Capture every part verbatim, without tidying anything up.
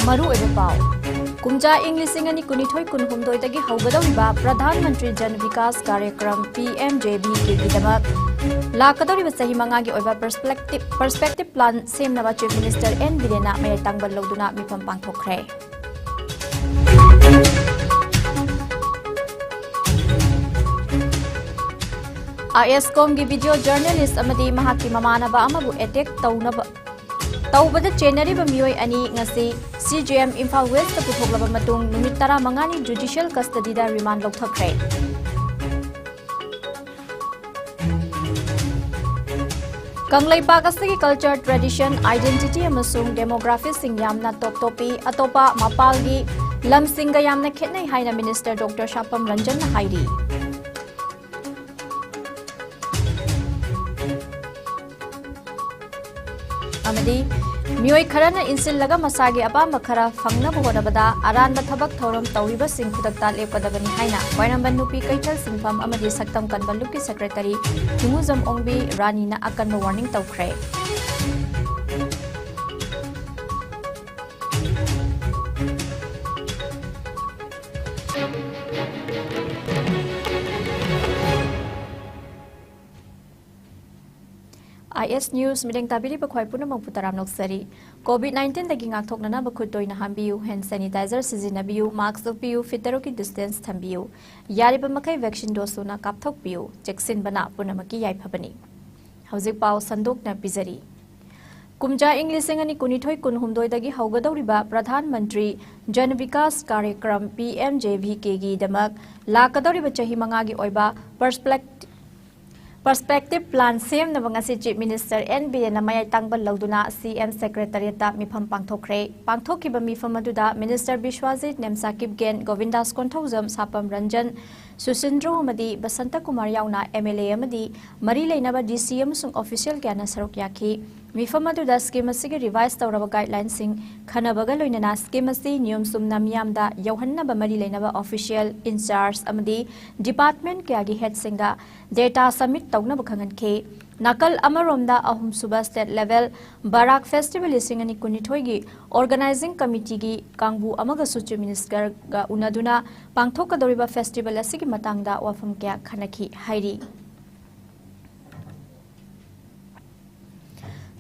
ꯃꯔꯨꯑꯣꯏꯕ ꯄꯥꯎ꯫ ꯀꯨꯝꯖꯥ ꯏꯪ ꯂꯤꯁꯤꯡ ꯑꯅꯤ ꯀꯨꯟꯅꯤꯊꯣꯏ ꯀꯨꯟꯍꯨꯝꯗꯣꯏꯗꯒꯤ ꯍꯧꯒꯗꯧꯔꯤꯕ Pradhan Mantri Jan Vikas Karyakram, P M J V ꯀꯦꯒꯤꯗꯃꯛ ꯂꯥꯛꯀꯗꯧꯔꯤꯕ ꯆꯍꯤ ꯃꯉꯥꯒꯤ ꯑꯣꯏꯕ ꯄꯔꯁꯄꯦꯛꯇꯤꯞ, ꯄꯔꯁꯄꯦꯛꯇꯤꯞ ꯄ꯭ꯂꯥꯟ ꯁꯦꯝꯅꯕ ꯆꯤꯐ ꯃꯤꯅꯤꯁꯇꯔ ꯑꯦꯟ ꯕꯤꯔꯦꯟꯅ ꯃꯌꯥꯏ ꯇꯥꯡꯕꯜ ꯂꯧꯗꯨꯅ ꯃꯤꯐꯝ ꯄꯥꯡꯊꯣꯛꯈ꯭ꯔꯦ꯫ ꯑꯥꯏ ꯑꯦꯁ ꯀꯣꯝꯒꯤ ꯚꯤꯗꯤꯑꯣ ꯖꯔꯅꯦꯂꯤꯁ ꯑꯃꯗꯤ ꯃꯍꯥꯛꯀꯤ ꯃꯃꯥꯟꯅꯕ ꯑꯃꯕꯨ ꯑꯦꯇꯦꯛ ꯇꯧꯅꯕ, ꯇꯧꯕꯗ ꯆꯦꯟꯅꯔꯤꯕ ꯃꯤꯑꯣꯏ ꯑꯅꯤ ꯉꯁꯤ ꯁꯤ ꯖꯦ ꯑꯦꯝ ꯏꯝꯐꯥꯜ ꯋꯦꯁꯇ ꯄꯨꯊꯣꯛꯂꯕ ꯃꯇꯨꯡ ꯅꯨꯃꯤꯠ ꯇꯔꯥꯃꯉꯥꯅꯤ ꯖꯨꯗꯤꯁꯤꯌꯦꯜ ꯀꯁꯇꯗꯤꯗ ꯔꯤꯃꯥꯟ ꯂꯧꯊꯈ꯭ꯔꯦ꯫ ꯀꯪꯂꯩꯄꯥꯛ ꯑꯁꯤꯒꯤ ꯀꯜꯆꯔ, ꯇ꯭ꯔꯦꯗꯤꯁꯟ, ꯑꯥꯏꯗꯦꯟꯇꯤꯇꯤ ꯑꯃꯁꯨꯡ ꯗꯦꯃꯣꯒ꯭ꯔꯥꯐꯤꯁꯤꯡ ꯌꯥꯝꯅ ꯇꯣꯞ ꯇꯣꯞꯄꯤ, ꯑꯇꯣꯞꯄ ꯃꯄꯥꯜꯒꯤ ꯂꯝꯁꯤꯡꯒ ꯌꯥꯝꯅ ꯈꯦꯠꯅꯩ ꯍꯥꯏꯅ ꯃꯤꯅꯤꯁꯇꯔ ꯗꯣꯛꯇꯔ ꯁꯥꯄꯝ ꯔꯟꯖꯟꯅ ꯍꯥꯏꯔꯤ꯫ ꯑꯃꯗꯤ ꯃꯤꯑꯣꯏ ꯈꯔꯅ ꯏꯟꯁꯤꯜꯂꯒ ꯃꯁꯥꯒꯤ ꯑꯄꯥꯝꯕ ꯈꯔ ꯐꯪꯅꯕ ꯍꯣꯠꯅꯕꯗ ꯑꯔꯥꯟꯕ ꯊꯕꯛ ꯊꯧꯔꯝ ꯇꯧꯔꯤꯕꯁꯤꯡ ꯈꯨꯗꯛꯇ ꯂꯦꯞꯀꯗꯕꯅꯤ ꯍꯥꯏꯅ ꯈ꯭ꯋꯥꯏꯔꯝꯕꯟ ꯅꯨꯄꯤ ꯀꯩꯊꯦꯜ ꯁꯤꯟꯐꯝ ꯑꯃꯗꯤ ꯁꯛꯇꯝ ꯀꯟꯕ ꯂꯨꯞꯀꯤ ꯁꯦꯀ꯭ꯔꯦꯇꯔꯤ ꯊꯤꯡꯉꯨꯖꯝ ꯑꯣꯡꯕꯤ ꯔꯥꯅꯤꯅ ꯑꯀꯟꯕ ꯋꯥꯔꯅꯤꯡ ꯇꯧꯈ꯭ꯔꯦ꯫ ꯑꯥꯏ ꯑꯦꯁ ꯅ꯭ꯌꯨꯁ ꯃꯤꯠꯌꯦꯡ ꯇꯥꯕꯤꯔꯤꯕ ꯈ꯭ꯋꯥꯏ ꯄꯨꯝꯅꯃꯛꯄꯨ ꯇꯔꯥꯝꯅ ꯑꯣꯛꯆꯔꯤ꯫ ꯀꯣꯚꯤꯗ ꯅꯥꯏꯟꯇꯤꯟꯗꯒꯤ ꯉꯥꯛꯊꯣꯛꯅꯅꯕ ꯈꯨꯠ ꯇꯣꯏꯅ ꯍꯥꯝꯕꯤꯌꯨ, ꯍꯦꯟ ꯁꯦꯅꯤꯇꯥꯏꯖꯔ ꯁꯤꯖꯤꯟꯅꯕꯤꯌꯨ, ꯃꯥꯁꯛ ꯎꯞꯄꯤꯌꯨ, ꯐꯤꯠ ꯇꯔꯨꯛꯀꯤ ꯗꯤꯁꯇꯦꯟꯁ ꯊꯝꯕꯤꯌꯨ꯫ ꯌꯥꯔꯤꯕ ꯃꯈꯩ ꯚꯦꯛꯁꯤꯟ ꯗꯣꯁ ꯁꯨꯅ ꯀꯥꯞꯊꯣꯛꯄꯤꯌꯨ꯫ ꯆꯦꯛꯁꯤꯟꯕꯅ ꯄꯨꯝꯅꯃꯛꯀꯤ ꯌꯥꯏꯐꯕꯅꯤ꯫ ꯍꯧꯖꯤꯛ ꯄꯥꯎ ꯁꯟꯗꯣꯛꯅ ꯄꯤꯖꯔꯤ꯫ ꯀꯨꯝꯖꯥ ꯏꯪ ꯂꯤꯁꯤꯡ ꯑꯅꯤ ꯀꯨꯟꯅꯤꯊꯣꯏ ꯀꯨꯟꯍꯨꯝꯗꯣꯏꯗꯒꯤ ꯍꯧꯒꯗꯧꯔꯤꯕ Pradhan Mantri Jan Vikas Karyakram, P M J V ꯀꯦꯒꯤꯗꯃꯛ ꯂꯥꯛꯀꯗꯧꯔꯤꯕ ꯆꯍꯤ ꯃꯉꯥꯒꯤ ꯑꯣꯏꯕ ꯄꯔꯁꯄ꯭ꯂꯦꯛ-, ꯄꯔꯁꯄꯦꯛꯇꯤꯞ ꯄ꯭ꯂꯥꯟ ꯁꯦꯝꯅꯕ ꯉꯁꯤ ꯆꯤꯐ ꯃꯤꯅꯤꯁꯇꯔ ꯑꯦꯟ ꯕꯤꯔꯦꯟꯅ ꯃꯌꯥꯏ ꯇꯥꯡꯕ ꯂꯧꯗꯨꯅ ꯁꯤ ꯑꯦꯝ ꯁꯦꯀ꯭ꯔꯦꯇꯔꯤꯌꯦꯠꯇ ꯃꯤꯐꯝ ꯄꯥꯡꯊꯣꯛꯈ꯭ꯔꯦ꯫ ꯄꯥꯡꯊꯣꯛꯈꯤꯕ ꯃꯤꯐꯝ ꯑꯗꯨꯗ ꯃꯤꯅꯤꯁꯇꯔ ꯕꯤꯁ꯭ꯋꯥꯖꯤꯠ ꯅꯦꯝꯁꯥꯀꯤꯞꯒꯦꯟ, ꯒꯣꯕꯤꯟꯗꯥꯁ ꯀꯣꯟꯊꯧꯖꯝ, ꯁꯥꯄꯝ ꯔꯟꯖꯟ, ꯁꯨꯁꯤꯟꯗ꯭ꯔꯣ ꯑꯃꯗꯤ ꯕꯁꯟꯇ ꯀꯨꯃꯥꯔ ꯌꯥꯎꯅ ꯑꯦꯝ ꯑꯦꯜ ꯑꯦ ꯑꯃꯗꯤ ꯃꯔꯤ ꯂꯩꯅꯕ ꯗꯤ ꯁꯤ ꯑꯃꯁꯨꯡ ꯑꯣꯐꯤꯁꯤꯌꯦꯜ ꯀꯌꯥꯅ ꯁꯔꯨꯛ ꯌꯥꯈꯤ꯫ ꯃꯤꯐꯝ ꯑꯗꯨꯗ ꯁ꯭ꯀꯤꯝ ꯑꯁꯤꯒꯤ ꯔꯤꯚꯥꯏꯁ ꯇꯧꯔꯕ ꯒꯥꯏꯗꯂꯥꯏꯟꯁꯤꯡ ꯈꯟꯅꯕꯒ ꯂꯣꯏꯅꯅ ꯁ꯭ꯀꯤꯝ ꯑꯁꯤ ꯅꯤꯌꯣꯝ ꯆꯨꯝꯅ ꯃꯤꯌꯥꯝꯗ ꯌꯧꯍꯟꯅꯕ ꯃꯔꯤ ꯂꯩꯅꯕ ꯑꯣꯐꯤꯁꯤꯌꯦꯜ, ꯏꯟꯆꯥꯔꯖ ꯑꯃꯗꯤ ꯗꯤꯄꯥꯔꯠꯃꯦꯟꯠ ꯀꯌꯥꯒꯤ ꯍꯦꯗꯁꯤꯡꯗ ꯗꯦꯇꯥ ꯁꯕꯃꯤꯠ ꯇꯧꯅꯕ ꯈꯪꯍꯟꯈꯤ꯫ ꯅꯥꯀꯜ ꯑꯃꯔꯣꯝꯗ, ꯑꯍꯨꯝꯁꯨꯕ ꯁ꯭ꯇꯦꯠ ꯂꯦꯚꯦꯜ ꯕꯔꯥꯛ ꯐꯦꯁꯇꯤꯚꯦꯜ ꯂꯤꯁꯤꯡ ꯑꯅꯤ ꯀꯨꯟꯅꯤꯊꯣꯏꯒꯤ ꯑꯣꯔꯒꯅꯥꯏꯖꯤꯡ ꯀꯃꯤꯇꯤꯒꯤ ꯀꯥꯡꯕꯨ ꯑꯃꯒꯁꯨ ꯆꯤꯐ ꯃꯤꯅꯤꯁꯇꯔꯒ ꯎꯅꯗꯨꯅ ꯄꯥꯡꯊꯣꯛꯀꯗꯧꯔꯤꯕ ꯐꯦꯁꯇꯤꯚꯦꯜ ꯑꯁꯤꯒꯤ ꯃꯇꯥꯡꯗ ꯋꯥꯐꯝ ꯀꯌꯥ ꯈꯟꯅꯈꯤ ꯍꯥꯏꯔꯤ꯫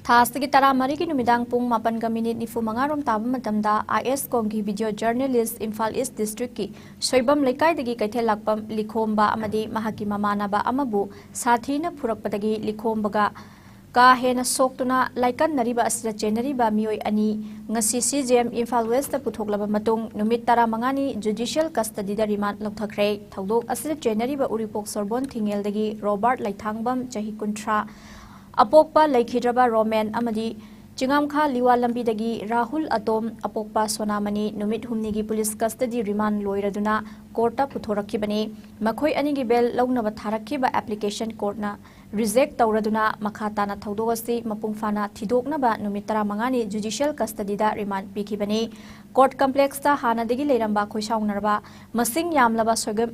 ꯊꯥ ꯑꯁꯤꯒꯤ ꯇꯔꯥꯃꯔꯤꯒꯤ ꯅꯨꯃꯤꯗꯥꯡ ꯄꯨꯡ ꯃꯥꯄꯟꯒ ꯃꯤꯅꯤꯠ ꯅꯤꯐꯨ ꯃꯉꯥ ꯔꯣꯝ ꯇꯥꯕ ꯃꯇꯝꯗ, ꯑꯥꯏ ꯑꯦꯁ ꯀꯣꯝꯒꯤ ꯚꯤꯗꯤꯑꯣ ꯖꯔꯅꯦꯂꯤꯁ, ꯏꯝꯐꯥꯜ ꯏꯁ ꯗꯤꯁꯇ꯭ꯔꯤꯛꯀꯤ ꯁꯣꯏꯕꯝ ꯂꯩꯀꯥꯏꯗꯒꯤ ꯀꯩꯊꯦꯜ ꯂꯥꯛꯄꯝ ꯂꯤꯈꯣꯝꯕ ꯑꯃꯗꯤ ꯃꯍꯥꯛꯀꯤ ꯃꯃꯥꯟꯅꯕ ꯑꯃꯕꯨ ꯁꯥꯊꯤꯅ ꯐꯨꯔꯛꯄꯗꯒꯤ ꯂꯤꯈꯣꯝꯕꯒ ꯀꯥ ꯍꯦꯟꯅ ꯁꯣꯛꯇꯨꯅ ꯂꯥꯏꯀꯠꯅꯔꯤꯕ ꯑꯁꯤꯗ ꯆꯦꯟꯅꯔꯤꯕ ꯃꯤꯑꯣꯏ ꯑꯅꯤ ꯉꯁꯤ C G M Imphal west ꯄꯨꯊꯣꯛꯂꯕ ꯃꯇꯨꯡ ꯅꯨꯃꯤꯠ ꯇꯔꯥꯃꯉꯥꯅꯤ ꯖꯨꯗꯤꯁꯤꯌꯦꯜ ꯀꯁꯇꯗꯤꯗ ꯔꯤꯃꯥꯟꯗ ꯂꯧꯊꯈ꯭ꯔꯦ꯫ ꯊꯧꯗꯣꯛ ꯑꯁꯤꯗ ꯆꯦꯟꯅꯔꯤꯕ ꯎꯔꯤꯄꯣꯛ ꯁꯣꯔꯕꯣꯟ ꯊꯤꯡꯉꯦꯜꯗꯒꯤ ꯔꯣꯕꯥꯔꯠ ꯂꯩꯊꯥꯡꯕꯝ, ꯆꯍꯤ ꯀꯨꯟꯊ꯭ꯔꯥ, ꯑꯄꯣꯛꯄ ꯂꯩꯈꯤꯗ꯭ꯔꯕ ꯔꯣꯃꯦꯟ ꯑꯃꯗꯤ ꯆꯤꯉꯥꯝꯈꯥ ꯂꯤꯋꯥ ꯂꯝꯕꯤꯗꯒꯤ ꯔꯥꯍꯨꯜ ꯑꯇꯣꯝ, ꯑꯄꯣꯛꯄ ꯁꯣꯅꯥꯃꯅꯤ ꯅꯨꯃꯤꯠ ꯍꯨꯝꯅꯤꯒꯤ ꯄꯨꯂꯤꯁ ꯀꯁꯇꯗꯤ ꯔꯤꯃꯥꯟꯗ ꯂꯣꯏꯔꯗꯨꯅ ꯀꯣꯔꯠꯇ ꯄꯨꯊꯣꯔꯛꯈꯤꯕꯅꯤ꯫ ꯃꯈꯣꯏ ꯑꯅꯤꯒꯤ ꯕꯦꯜ ꯂꯧꯅꯕ ꯊꯥꯔꯛꯈꯤꯕ ꯑꯦꯄ꯭ꯂꯤꯀꯦꯁꯟ ꯀꯣꯔꯠꯅ ꯔꯤꯖꯦꯛ ꯇꯧꯔꯗꯨꯅ ꯃꯈꯥ ꯇꯥꯅ ꯊꯧꯗꯣꯛ ꯑꯁꯤ ꯃꯄꯨꯡ ꯐꯥꯅ ꯊꯤꯗꯣꯛꯅꯕ ꯅꯨꯃꯤꯠ ꯇꯔꯥꯃꯉꯥꯅꯤ ꯖꯨꯗꯤꯁꯤꯌꯦꯜ ꯀꯁꯇꯗꯤꯗ ꯔꯤꯃꯥꯟꯗ ꯄꯤꯈꯤꯕꯅꯤ꯫ ꯀꯣꯔꯠ ꯀꯝꯄ꯭ꯂꯦꯛꯁꯇ ꯍꯥꯟꯅꯗꯒꯤ ꯂꯩꯔꯝꯕ ꯈꯣꯏꯁꯥꯎꯅꯔꯕ ꯃꯁꯤꯡ ꯌꯥꯝꯂꯕ ꯁꯣꯏꯒ-,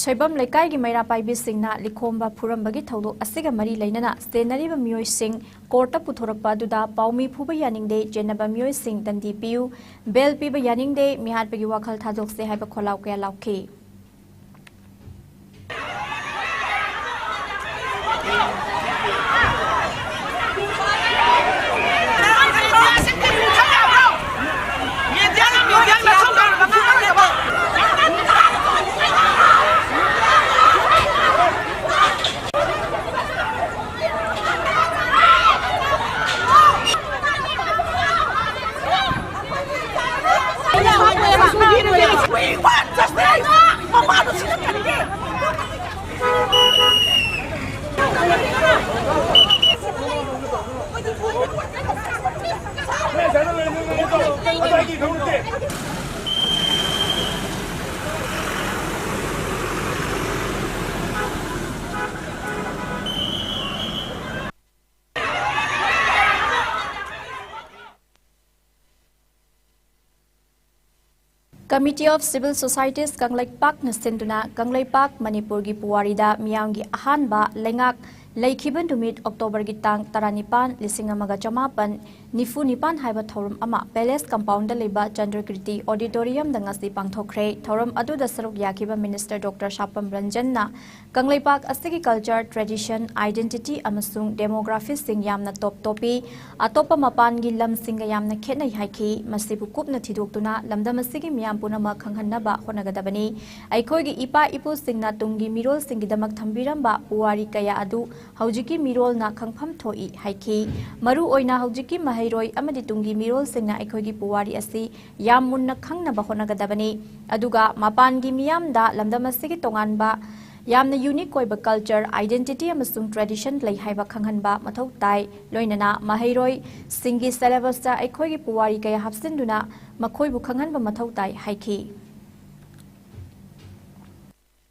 ꯁꯣꯏꯕꯝ ꯂꯩꯀꯥꯏꯒꯤ ꯃꯩꯔꯥ ꯄꯥꯏꯕꯤꯁꯤꯡꯅ ꯂꯤꯈꯣꯝꯕ ꯐꯨꯔꯝꯕꯒꯤ ꯊꯧꯗꯣꯛ ꯑꯁꯤꯒ ꯃꯔꯤ ꯂꯩꯅꯅ ꯆꯦꯟꯅꯔꯤꯕ ꯃꯤꯑꯣꯏꯁꯤꯡ ꯀꯣꯔꯠꯇ ꯄꯨꯊꯣꯔꯛꯄ ꯑꯗꯨꯗ ꯄꯥꯎꯃꯤ ꯐꯨꯕ ꯌꯥꯅꯤꯡꯗꯦ, ꯆꯦꯟꯅꯕ ꯃꯤꯑꯣꯏꯁꯤꯡ ꯗꯟꯗꯤ ꯄꯤꯌꯨ, ꯕꯦꯜ ꯄꯤꯕ ꯌꯥꯅꯤꯡꯗꯦ, ꯃꯤꯍꯥꯠꯄꯒꯤ ꯋꯥꯈꯜ ꯊꯥꯗꯣꯛꯁꯦ ꯍꯥꯏꯕ ꯈꯣꯜꯂꯥꯎ ꯀꯌꯥ ꯂꯥꯎꯈꯤ꯫ Committee of Civil Societies ꯀꯪꯂꯩꯄꯥꯛꯅ ꯁꯤꯟꯗꯨꯅ ꯀꯪꯂꯩꯄꯥꯛ ꯃꯅꯤꯄꯨꯔꯒꯤ ꯄꯨꯋꯥꯔꯤꯗ ꯃꯤꯌꯥꯝꯒꯤ ꯑꯍꯥꯟꯕ ꯂꯩꯉꯥꯛ ꯂꯩꯈꯤꯕ ꯅꯨꯃꯤꯠ ꯑꯣꯛꯇꯣꯕꯔꯒꯤ ꯇꯥꯡ ꯇꯔꯥꯅꯤꯄꯥꯟ, ꯂꯤꯁꯤꯡ ꯑꯃꯒ ꯆꯃꯥꯄꯟ ꯅꯤꯐꯨ ꯅꯤꯄꯥꯟ ꯍꯥꯏꯕ ꯊꯧꯔꯝ ꯑꯃ Palace Compoundꯗ ꯂꯩꯕ ꯆꯟꯗ꯭ꯔꯀꯤꯔꯇꯤ Auditoriumꯗ ꯉꯁꯤ ꯄꯥꯡꯊꯣꯛꯈ꯭ꯔꯦ꯫ ꯊꯧꯔꯝ ꯑꯗꯨꯗ ꯁꯔꯨꯛ ꯌꯥꯈꯤꯕ Minister Doctor ꯁꯥꯄꯝ ꯔꯟꯖꯟꯅ ꯀꯪꯂꯩꯄꯥꯛ ꯑꯁꯤꯒꯤ culture, tradition, identity ꯑꯃꯁꯨꯡ demographyꯁꯤꯡ ꯌꯥꯝꯅ top topꯏ, ꯑꯇꯣꯞꯄ ꯃꯄꯥꯟꯒꯤ ꯂꯝꯁꯤꯡꯒ ꯌꯥꯝꯅ ꯈꯦꯠꯅꯩ ꯍꯥꯏꯈꯤ꯫ ꯃꯁꯤꯕꯨ ꯀꯨꯞꯅ ꯊꯤꯗꯣꯛꯇꯨꯅ ꯂꯝꯗꯝ ꯑꯁꯤꯒꯤ ꯃꯤꯌꯥꯝ ꯄꯨꯝꯅꯃꯛ ꯈꯪꯍꯟꯅꯕ ꯍꯣꯠꯅꯒꯗꯕꯅꯤ꯫ ꯑꯩꯈꯣꯏꯒꯤ ꯏꯄꯥ ꯏꯄꯨꯁꯤꯡꯅ ꯇꯨꯡꯒꯤ ꯃꯤꯔꯣꯜꯁꯤꯡꯒꯤꯗꯃꯛ ꯊꯝꯕꯤꯔꯝꯕ ꯄꯨꯋꯥꯔꯤ ꯀꯌꯥ ꯑꯗꯨ ꯍꯧꯖꯤꯛꯀꯤ ꯃꯤꯔꯣꯜꯅ ꯈꯪꯐꯝ ꯊꯣꯛꯏ ꯍꯥꯏꯈꯤ꯫ ꯃꯔꯨ ꯑꯣꯏꯅ ꯍꯧꯖꯤꯛꯀꯤ ꯃꯍꯩꯔꯣꯏ ꯑꯃꯗꯤ ꯇꯨꯡꯒꯤ ꯃꯤꯔꯣꯜꯁꯤꯡꯅ ꯑꯩꯈꯣꯏꯒꯤ ꯄꯨꯋꯥꯔꯤ ꯑꯁꯤ ꯌꯥꯝ ꯃꯨꯟꯅ ꯈꯪꯅꯕ ꯍꯣꯠꯅꯒꯗꯕꯅꯤ꯫ ꯑꯗꯨꯒ ꯃꯄꯥꯟꯒꯤ ꯃꯤꯌꯥꯝꯗ ꯂꯝꯗꯝ ꯑꯁꯤꯒꯤ ꯇꯣꯉꯥꯟꯕ ꯌꯥꯝꯅ unique ꯑꯣꯏꯕ culture, identity ꯑꯃꯁꯨꯡ tradition ꯂꯩ ꯍꯥꯏꯕ ꯈꯪꯍꯟꯕ ꯃꯊꯧ ꯇꯥꯏ꯫ ꯂꯣꯏꯅꯅ ꯃꯍꯩꯔꯣꯏꯁꯤꯡꯒꯤ syllabusꯇ ꯑꯩꯈꯣꯏꯒꯤ ꯄꯨꯋꯥꯔꯤ ꯀꯌꯥ ꯍꯥꯞꯆꯤꯟꯗꯨꯅ ꯃꯈꯣꯏꯕꯨ ꯈꯪꯍꯟꯕ ꯃꯊꯧ ꯇꯥꯏ ꯍꯥꯏꯈꯤ꯫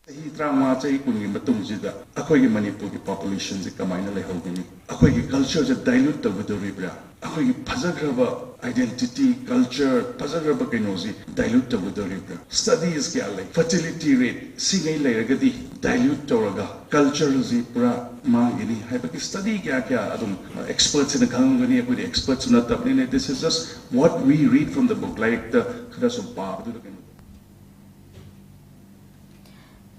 ꯆꯍꯤ ꯇꯔꯥꯃꯉꯥ, ꯆꯍꯤ ꯀꯨꯟꯒꯤ ꯃꯇꯨꯡꯁꯤꯗ ꯑꯩꯈꯣꯏꯒꯤ ꯃꯅꯤꯄꯨꯔꯒꯤ populationꯁꯦ ꯀꯃꯥꯏꯅ ꯂꯩꯍꯧꯒꯅꯤ? ꯑꯩꯈꯣꯏꯒꯤ cultureꯁꯦ dilute ꯇꯧꯒꯗꯧꯔꯤꯕ꯭ꯔꯥ? ꯑꯩꯈꯣꯏꯒꯤ ꯐꯖꯈ꯭ꯔꯕ identity, culture, ꯐꯖꯈ꯭ꯔꯕ ꯀꯩꯅꯣꯁꯤ dilute ꯇꯧꯒꯗꯧꯔꯤꯕ꯭ꯔꯥ? Studies ꯀꯌꯥ ꯂꯩ, fertility rate, ꯁꯤꯉꯩ ꯂꯩꯔꯒꯗꯤ dilute ꯇꯧꯔꯒ cultureꯁꯤ ꯄꯨꯔꯥ ꯃꯥꯡꯒꯅꯤ ꯍꯥꯏꯕꯒꯤ study ꯀꯌꯥ ꯀꯌꯥ ꯑꯗꯨꯝ expertsꯁꯤꯡꯅ ꯈꯪꯂꯝꯒꯅꯤ꯫ ꯑꯩꯈꯣꯏꯗꯤ expertsꯁꯨ ꯅꯠꯇꯕꯅꯤꯅ, this is just what we read from the book, ꯂꯥꯏꯔꯤꯛꯇ ꯈꯔ ꯁꯨꯝ ꯄꯥꯕꯗꯨꯗ ꯀꯩꯅꯣ꯫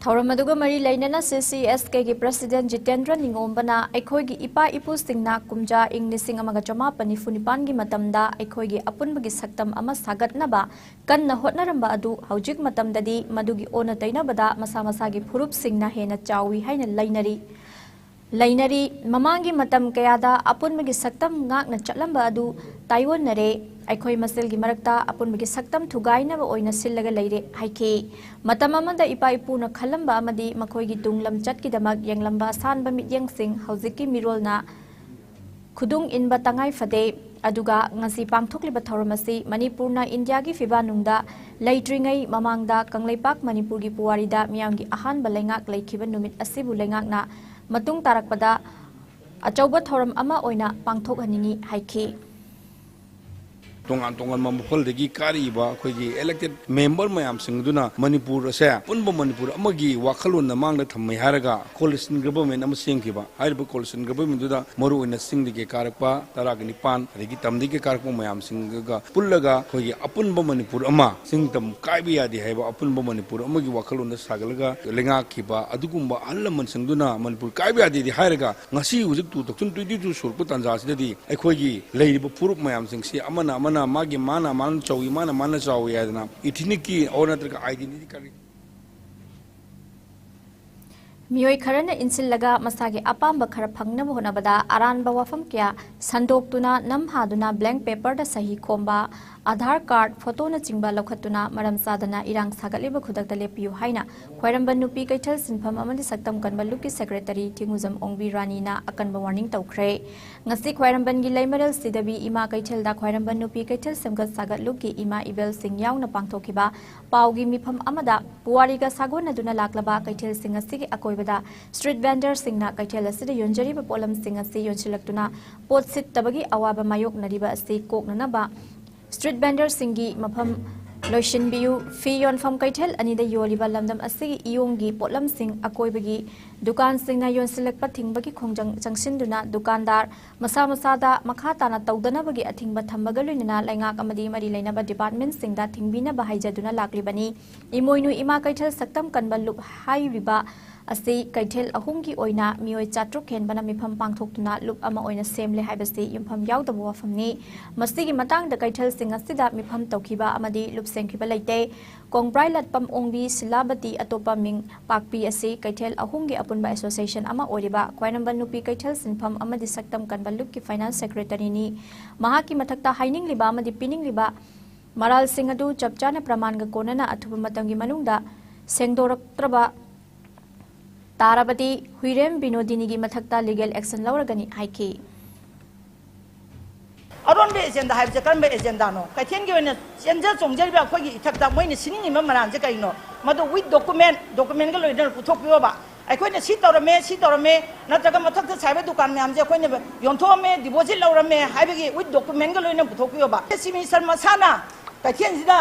ꯊꯧꯔꯝ ꯑꯗꯨꯒ ꯃꯔꯤ ꯂꯩꯅꯅ CCSKꯒꯤ President ꯖꯤꯇꯦꯟꯗ꯭ꯔ ꯅꯤꯉꯣꯝꯕꯅ ꯑꯩꯈꯣꯏꯒꯤ ꯏꯄꯥ ꯏꯄꯨꯁꯤꯡꯅ ꯀꯨꯝꯖꯥ ꯏꯪ ꯂꯤꯁꯤꯡ ꯑꯃꯒ ꯆꯃꯥꯄꯟ ꯅꯤꯐꯨ ꯅꯤꯄꯥꯟꯒꯤ ꯃꯇꯝꯗ ꯑꯩꯈꯣꯏꯒꯤ ꯑꯄꯨꯟꯕꯒꯤ ꯁꯛꯇꯝ ꯑꯃ ꯁꯥꯒꯠꯅꯕ ꯀꯟꯅ ꯍꯣꯠꯅꯔꯝꯕ ꯑꯗꯨ ꯍꯧꯖꯤꯛ ꯃꯇꯝꯗꯗꯤ ꯃꯗꯨꯒꯤ ꯑꯣꯟꯅ ꯇꯩꯅꯕꯗ ꯃꯁꯥ ꯃꯁꯥꯒꯤ ꯐꯨꯔꯨꯞꯁꯤꯡꯅ ꯍꯦꯟꯅ ꯆꯥꯎꯏ ꯍꯥꯏꯅ ꯂꯩꯅꯔꯤ꯫ ꯂꯩꯅꯔꯤ꯫ ꯃꯃꯥꯡꯒꯤ ꯃꯇꯝ ꯀꯌꯥꯗ ꯑꯄꯨꯟꯕꯒꯤ ꯁꯛꯇꯝ ꯉꯥꯛꯅ ꯆꯠꯂꯝꯕ ꯑꯗꯨ ꯇꯥꯏꯑꯣꯟꯅꯔꯦ꯫ ꯑꯩꯈꯣꯏ ꯃꯁꯦꯜꯒꯤ ꯃꯔꯛꯇ ꯑꯄꯨꯟꯕꯒꯤ ꯁꯛꯇꯝ ꯊꯨꯒꯥꯏꯅꯕ ꯑꯣꯏꯅ ꯁꯤꯜꯂꯒ ꯂꯩꯔꯦ ꯍꯥꯏꯈꯤ꯫ ꯃꯇꯝ ꯑꯃꯗ ꯏꯄꯥ ꯏꯄꯨꯅ ꯈꯜꯂꯝꯕ ꯑꯃꯗꯤ ꯃꯈꯣꯏꯒꯤ ꯇꯨꯡ ꯂꯝꯆꯠꯀꯤꯗꯃꯛ ꯌꯦꯡꯂꯝꯕ ꯑꯁꯥꯟꯕ ꯃꯤꯠꯌꯦꯡꯁꯤꯡ ꯍꯧꯖꯤꯛꯀꯤ ꯃꯤꯔꯣꯜꯅ ꯈꯨꯗꯨꯡ ꯏꯟꯕ ꯇꯉꯥꯏ ꯐꯗꯦ꯫ ꯑꯗꯨꯒ ꯉꯁꯤ ꯄꯥꯡꯊꯣꯛꯂꯤꯕ ꯊꯧꯔꯝ ꯑꯁꯤ ꯃꯅꯤꯄꯨꯔꯅ ꯏꯟꯗꯤꯌꯥꯒꯤ ꯐꯤꯕꯥ ꯅꯨꯡꯗ ꯂꯩꯇ꯭ꯔꯤꯉꯩ ꯃꯃꯥꯡꯗ ꯀꯪꯂꯩꯄꯥꯛ ꯃꯅꯤꯄꯨꯔꯒꯤ ꯄꯨꯋꯥꯔꯤꯗ ꯃꯤꯌꯥꯝꯒꯤ ꯑꯍꯥꯟꯕ ꯂꯩꯉꯥꯛ ꯂꯩꯈꯤꯕ ꯅꯨꯃꯤꯠ ꯑꯁꯤꯕꯨ ꯂꯩꯉꯥꯛꯅ ꯃꯇꯨꯡ ꯇꯥꯔꯛꯄꯗ ꯑꯆꯧꯕ ꯊꯧꯔꯝ ꯑꯃ ꯑꯣꯏꯅ ꯄꯥꯡꯊꯣꯛꯍꯟꯅꯤꯡꯏ ꯍꯥꯏꯈꯤ꯫ ꯇꯣꯉꯥꯟ ꯇꯣꯉꯥꯟꯕ ꯃꯐꯝꯗꯒꯤ ꯀꯥꯔꯛꯏꯕ ꯑꯩꯈꯣꯏꯒꯤ elected member ꯃꯌꯥꯝꯁꯤꯡ ꯑꯗꯨꯅ ꯃꯅꯤꯄꯨꯔ ꯑꯁꯦ ꯑꯄꯨꯟꯕ ꯃꯅꯤꯄꯨꯔ ꯑꯃꯒꯤ ꯋꯥꯈꯜꯂꯣꯟꯅ ꯃꯥꯡꯗ ꯊꯝꯃꯦ ꯍꯥꯏꯔꯒ coalition government ꯑꯃ ꯁꯦꯝꯈꯤꯕ꯫ ꯍꯥꯏꯔꯤꯕ coalition government ꯑꯗꯨꯗ ꯃꯔꯨꯑꯣꯏꯅ ꯆꯤꯡꯗꯒꯤ ꯀꯥꯔꯛꯄ ꯇꯔꯥꯒ ꯅꯤꯄꯥꯟ, ꯑꯗꯒꯤ ꯇꯝꯗꯒꯤ ꯀꯥꯔꯛꯄ ꯃꯌꯥꯝꯁꯤꯡꯒ ꯄꯨꯜꯂꯒ ꯑꯩꯈꯣꯏꯒꯤ ꯑꯄꯨꯟꯕ ꯃꯅꯤꯄꯨꯔ ꯑꯃ, ꯆꯤꯡ ꯇꯝ ꯀꯥꯏꯕ ꯌꯥꯗꯦ ꯍꯥꯏꯕ ꯑꯄꯨꯟꯕ ꯃꯅꯤꯄꯨꯔ ꯑꯃꯒꯤ ꯋꯥꯈꯜꯂꯣꯟꯗ ꯁꯥꯒꯠꯂꯒ ꯂꯩꯉꯥꯛꯈꯤꯕ ꯑꯗꯨꯒꯨꯝꯕ ꯑꯍꯜ ꯂꯃꯟꯁꯤꯡꯗꯨꯅ ꯃꯅꯤꯄꯨꯔ ꯀꯥꯏꯕ ꯌꯥꯗꯦꯗꯤ ꯍꯥꯏꯔꯒ, ꯉꯁꯤ ꯍꯧꯖꯤꯛ two thousand twenty two ꯁꯨꯔꯛꯄ ꯇꯥꯟꯖꯥꯁꯤꯗꯗꯤ ꯑꯩꯈꯣꯏꯒꯤ ꯂꯩꯔꯤꯕ ꯐꯨꯔꯨꯞ ꯃꯌꯥꯝꯁꯤꯡꯁꯤ ꯑꯃꯅ ꯑꯃꯅ ꯃꯥꯒꯤ ꯃꯥꯅ ꯃꯥꯅ ꯆꯥꯎꯏ, ꯃꯥꯅ ꯃꯥꯅ ꯆꯥꯎꯏ ꯍꯥꯏꯗꯅ ethnicꯀꯤ ꯑꯣꯔ ꯅꯠꯇ꯭ꯔꯒ identity ꯀꯔꯤ ꯃꯤꯑꯣꯏ ꯈꯔꯅ ꯏꯟꯁꯤꯜꯂꯒ ꯃꯁꯥꯒꯤ ꯑꯄꯥꯝꯕ ꯈꯔ ꯐꯪꯅꯕ ꯍꯣꯠꯅꯕꯗ ꯑꯔꯥꯟꯕ ꯋꯥꯐꯝ ꯀꯌꯥ ꯁꯟꯗꯣꯛꯇꯨꯅ, ꯅꯝꯍꯥꯗꯨꯅ, blank paperꯗ ꯁꯍꯤ ꯈꯣꯝꯕ, ꯑꯥꯙꯥꯔ ꯀꯥꯔꯗ, ꯐꯣꯇꯣꯅꯆꯤꯡꯕ ꯂꯧꯈꯠꯇꯨꯅ ꯃꯔꯝ ꯆꯥꯗꯅ ꯏꯔꯥꯡ ꯁꯥꯒꯠꯂꯤꯕ ꯈꯨꯗꯛꯇ ꯂꯦꯞꯄꯤꯌꯨ ꯍꯥꯏꯅ ꯈ꯭ꯋꯥꯏꯔꯝꯕꯟ ꯅꯨꯄꯤ ꯀꯩꯊꯦꯜ ꯁꯤꯟꯐꯝ ꯑꯃꯗꯤ ꯁꯛꯇꯝ ꯀꯟꯕ ꯂꯨꯞꯀꯤ secretary ꯊꯤꯡꯉꯨꯖꯝ ꯑꯣꯡꯕꯤ ꯔꯥꯅꯤꯅ ꯑꯀꯟꯕ warning ꯇꯧꯈ꯭ꯔꯦ꯫ ꯉꯁꯤ ꯈ꯭ꯋꯥꯏꯔꯝꯕꯟꯒꯤ ꯂꯩꯃꯔꯦꯜ ꯁꯤꯗꯕꯤ ꯏꯃꯥ ꯀꯩꯊꯦꯜꯗ ꯈ꯭ꯋꯥꯏꯔꯝꯕꯟ ꯅꯨꯄꯤ ꯀꯩꯊꯦꯜ ꯁꯦꯝꯒꯠ ꯁꯥꯒꯠ ꯂꯨꯞꯀꯤ ꯏꯃꯥ ꯏꯕꯦꯜꯁꯤꯡ ꯌꯥꯎꯅ ꯄꯥꯡꯊꯣꯛꯈꯤꯕ ꯄꯥꯎꯒꯤ ꯃꯤꯐꯝ ꯑꯃꯗ ꯄꯨꯋꯥꯔꯤꯒ ꯁꯥꯒꯣꯟꯅꯗꯨꯅ ꯂꯥꯛꯂꯕ ꯀꯩꯊꯦꯜꯁꯤꯡ ꯑꯁꯤꯒꯤ ꯑꯀꯣꯏꯕꯗ street vendorꯁꯤꯡꯅ ꯀꯩꯊꯦꯜ ꯑꯁꯤꯗ ꯌꯣꯟꯖꯔꯤꯕ ꯄꯣꯠꯂꯝꯁꯤꯡ ꯑꯁꯤ ꯌꯣꯟꯁꯤꯜꯂꯛꯇꯨꯅ ꯄꯣꯠ ꯁꯤꯠꯇꯕꯒꯤ ꯑꯋꯥꯕ ꯃꯥꯌꯣꯛꯅꯔꯤꯕ ꯑꯁꯤ ꯀꯣꯛꯅꯅꯕ street vendorꯁꯤꯡꯒꯤ ꯃꯐꯝ ꯂꯣꯏꯁꯤꯟꯕꯤꯌꯨ, ꯐꯤ ꯌꯣꯟꯐꯝ ꯀꯩꯊꯦꯜ ꯑꯅꯤꯗ ꯌꯣꯜꯂꯤꯕ ꯂꯝꯗꯝ ꯑꯁꯤꯒꯤ ꯏꯌꯣꯡꯒꯤ ꯄꯣꯠꯂꯝꯁꯤꯡ ꯑꯀꯣꯏꯕꯒꯤ ꯗꯨꯀꯥꯟꯁꯤꯡꯅ ꯌꯣꯟꯁꯤꯜꯂꯛꯄ ꯊꯤꯡꯕꯒꯤ ꯈꯣꯡꯖꯪ ꯆꯪꯁꯤꯟꯗꯨꯅ ꯗꯨꯀꯥꯟꯗꯥꯔ ꯃꯁꯥ ꯃꯁꯥꯗ ꯃꯈꯥ ꯇꯥꯅ ꯇꯧꯗꯅꯕꯒꯤ ꯑꯊꯤꯡꯕ ꯊꯝꯕꯒ ꯂꯣꯏꯅꯅ ꯂꯩꯉꯥꯛ ꯑꯃꯗꯤ ꯃꯔꯤ ꯂꯩꯅꯕ departmentꯁꯤꯡꯗ ꯊꯤꯡꯕꯤꯅꯕ ꯍꯥꯏꯖꯗꯨꯅ ꯂꯥꯛꯂꯤꯕꯅꯤ꯫ ꯏꯃꯣꯏꯅꯨ ꯏꯃꯥ ꯀꯩꯊꯦꯜ ꯁꯛꯇꯝ ꯀꯟꯕ ꯂꯨꯞ ꯍꯥꯏꯔꯤꯕ ꯑꯁꯤ ꯀꯩꯊꯦꯜ ꯑꯍꯨꯝꯒꯤ ꯑꯣꯏꯅ ꯃꯤꯑꯣꯏ ꯆꯥꯇ꯭ꯔꯨꯛ ꯍꯦꯟꯕꯅ ꯃꯤꯐꯝ ꯄꯥꯡꯊꯣꯛꯇꯨꯅ ꯂꯨꯞ ꯑꯃ ꯑꯣꯏꯅ ꯁꯦꯝꯂꯦ ꯍꯥꯏꯕꯁꯤ ꯌꯨꯝꯐꯝ ꯌꯥꯎꯗꯕ ꯋꯥꯐꯝꯅꯤ꯫ ꯃꯁꯤꯒꯤ ꯃꯇꯥꯡꯗ ꯀꯩꯊꯦꯜꯁꯤꯡ ꯑꯁꯤꯗ ꯃꯤꯐꯝ ꯇꯧꯈꯤꯕ ꯑꯃꯗꯤ ꯂꯨꯞ ꯁꯦꯝꯈꯤꯕ ꯂꯩꯇꯦ꯫ ꯀꯣꯡꯕ꯭ꯔꯥꯏ ꯂꯥꯠꯄꯝ ꯑꯣꯡꯕꯤ ꯁꯤꯂꯥꯕꯇꯤ ꯑꯇꯣꯞꯄ ꯃꯤꯡ ꯄꯥꯛꯄꯤ ꯑꯁꯤ ꯀꯩꯊꯦꯜ ꯑꯍꯨꯝꯒꯤ ꯑꯄꯨꯟꯕ association ꯑꯃ ꯑꯣꯏꯔꯤꯕ ꯈ꯭ꯋꯥꯏꯔꯝꯕꯟ ꯅꯨꯄꯤ ꯀꯩꯊꯦꯜ ꯁꯤꯟꯐꯝ ꯑꯃꯗꯤ ꯁꯛꯇꯝ ꯀꯟꯕ ꯂꯨꯞꯀꯤ finance secretaryꯅꯤ꯫ ꯃꯍꯥꯛꯀꯤ ꯃꯊꯛꯇ ꯍꯥꯏꯅꯤꯡꯂꯤꯕ ꯑꯃꯗꯤ ꯄꯤꯅꯤꯡꯂꯤꯕ ꯃꯔꯥꯜꯁꯤꯡ ꯑꯗꯨ ꯆꯞ ꯆꯥꯅ ꯄ꯭ꯔꯃꯥꯟꯒ ꯀꯣꯟꯅꯅ ꯑꯊꯨꯕ ꯃꯇꯝꯒꯤ ꯃꯅꯨꯡꯗ ꯁꯦꯡꯗꯣꯔꯛꯇ꯭ꯔꯕ ꯇꯥꯔꯕꯗꯤ ꯍꯨꯏꯔꯦꯝ ꯕꯤꯅꯣꯗꯤꯅꯤꯒꯤ ꯃꯊꯛꯇ legal action ꯂꯧꯔꯒꯅꯤ ꯍꯥꯏꯈꯤ꯫ ꯑꯔꯣꯟꯕ agenda ꯍꯥꯏꯕꯁꯦ ꯀꯔꯝꯕ agendaꯅꯣ? ꯀꯩꯊꯦꯜꯒꯤ ꯑꯣꯏꯅ ꯆꯦꯟꯖ ꯆꯣꯡꯖꯔꯤꯕ ꯑꯩꯈꯣꯏꯒꯤ ꯏꯊꯛꯇ ꯃꯣꯏꯅ ꯁꯤꯅꯤꯡꯉꯤꯕ ꯃꯔꯥꯜꯁꯦ ꯀꯔꯤꯅꯣ? ꯃꯗꯨ with document, documentꯒ ꯂꯣꯏꯅꯅ ꯄꯨꯊꯣꯛꯄꯤꯌꯣꯕ꯫ ꯑꯩꯈꯣꯏꯅ ꯁꯤ ꯇꯧꯔꯝꯃꯦ, ꯁꯤ ꯇꯧꯔꯝꯃꯦ, ꯅꯠꯇ꯭ꯔꯒ ꯃꯊꯛꯇ ꯁꯥꯏꯕ ꯗꯨꯀꯥꯟ ꯃꯌꯥꯝꯁꯦ ꯑꯩꯈꯣꯏꯅ ꯌꯣꯟꯊꯣꯛꯑꯝꯃꯦ, ꯗꯤꯄꯣꯖꯤꯠ ꯂꯧꯔꯝꯃꯦ ꯍꯥꯏꯕꯒꯤ ꯋꯤꯠ ꯗꯣꯀꯨꯃꯦꯟꯒ ꯂꯣꯏꯅ ꯄꯨꯊꯣꯛꯄꯤꯌꯣꯕ꯫ ꯆꯤꯐ ꯃꯤꯅꯤꯁꯇꯔ ꯃꯁꯥꯅ ꯀꯩꯊꯦꯜꯁꯤꯗ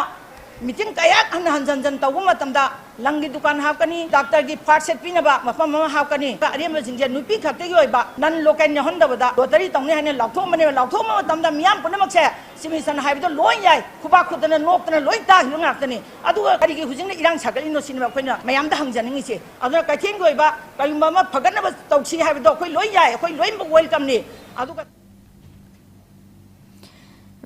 ꯃꯤꯇꯤꯡ ꯀꯌꯥ ꯍꯟꯅ ꯍꯟꯖꯟ ꯍꯟꯖꯟ ꯇꯧꯕ ꯃꯇꯝꯗ ꯂꯪꯒꯤ ꯗꯨꯀꯥꯟ ꯍꯥꯞꯀꯅꯤ, ꯗꯥꯛꯇꯔꯒꯤ ꯐꯥꯔꯠ ꯁꯦꯠ ꯄꯤꯅꯕ ꯃꯐꯝ ꯑꯃ ꯍꯥꯞꯀꯅꯤ, ꯑꯔꯦꯝꯕꯁꯤꯡꯁꯦ ꯅꯨꯄꯤ ꯈꯛꯇꯒꯤ ꯑꯣꯏꯕ ꯅꯟ ꯂꯣꯀꯦꯜ ꯌꯥꯎꯍꯟꯗꯕꯗ ꯂꯣꯇꯔꯤ ꯇꯧꯅꯤ ꯍꯥꯏꯅ ꯂꯥꯎꯊꯣꯛꯑꯝꯕꯅꯦꯕ꯫ ꯂꯥꯎꯊꯣꯛꯑꯝꯕ ꯃꯇꯝꯗ ꯃꯤꯌꯥꯝ ꯄꯨꯝꯅꯃꯛꯁꯦ ꯆꯤꯐ ꯃꯤꯅꯤꯁꯇꯔꯅ ꯍꯥꯏꯕꯗꯣ ꯂꯣꯏ ꯌꯥꯏ, ꯈꯨꯕꯥꯛ ꯈꯨꯗꯅ ꯅꯣꯛꯇꯅ ꯂꯣꯏ ꯇꯥꯈꯤꯕ ꯉꯥꯛꯇꯅꯤ꯫ ꯑꯗꯨꯒ ꯀꯔꯤꯒꯤ ꯍꯧꯖꯤꯛꯅ ꯏꯔꯥꯡ ꯁꯥꯒꯠꯂꯤꯅꯣ ꯁꯤꯅꯦꯕ ꯑꯩꯈꯣꯏꯅ ꯃꯌꯥꯝꯗ ꯍꯪꯖꯅꯤꯡꯉꯤꯁꯦ꯫ ꯑꯗꯨꯅ ꯀꯩꯊꯦꯜꯒꯤ ꯑꯣꯏꯕ ꯀꯔꯤꯒꯨꯝꯕ ꯑꯃ ꯐꯒꯠꯅꯕ ꯇꯧꯁꯤ ꯍꯥꯏꯕꯗꯣ ꯑꯩꯈꯣꯏ ꯂꯣꯏ ꯌꯥꯏ, ꯑꯩꯈꯣꯏ ꯂꯣꯏꯅꯃꯛ ꯋꯦꯜꯀꯝꯅꯤ꯫ ꯑꯗꯨꯒ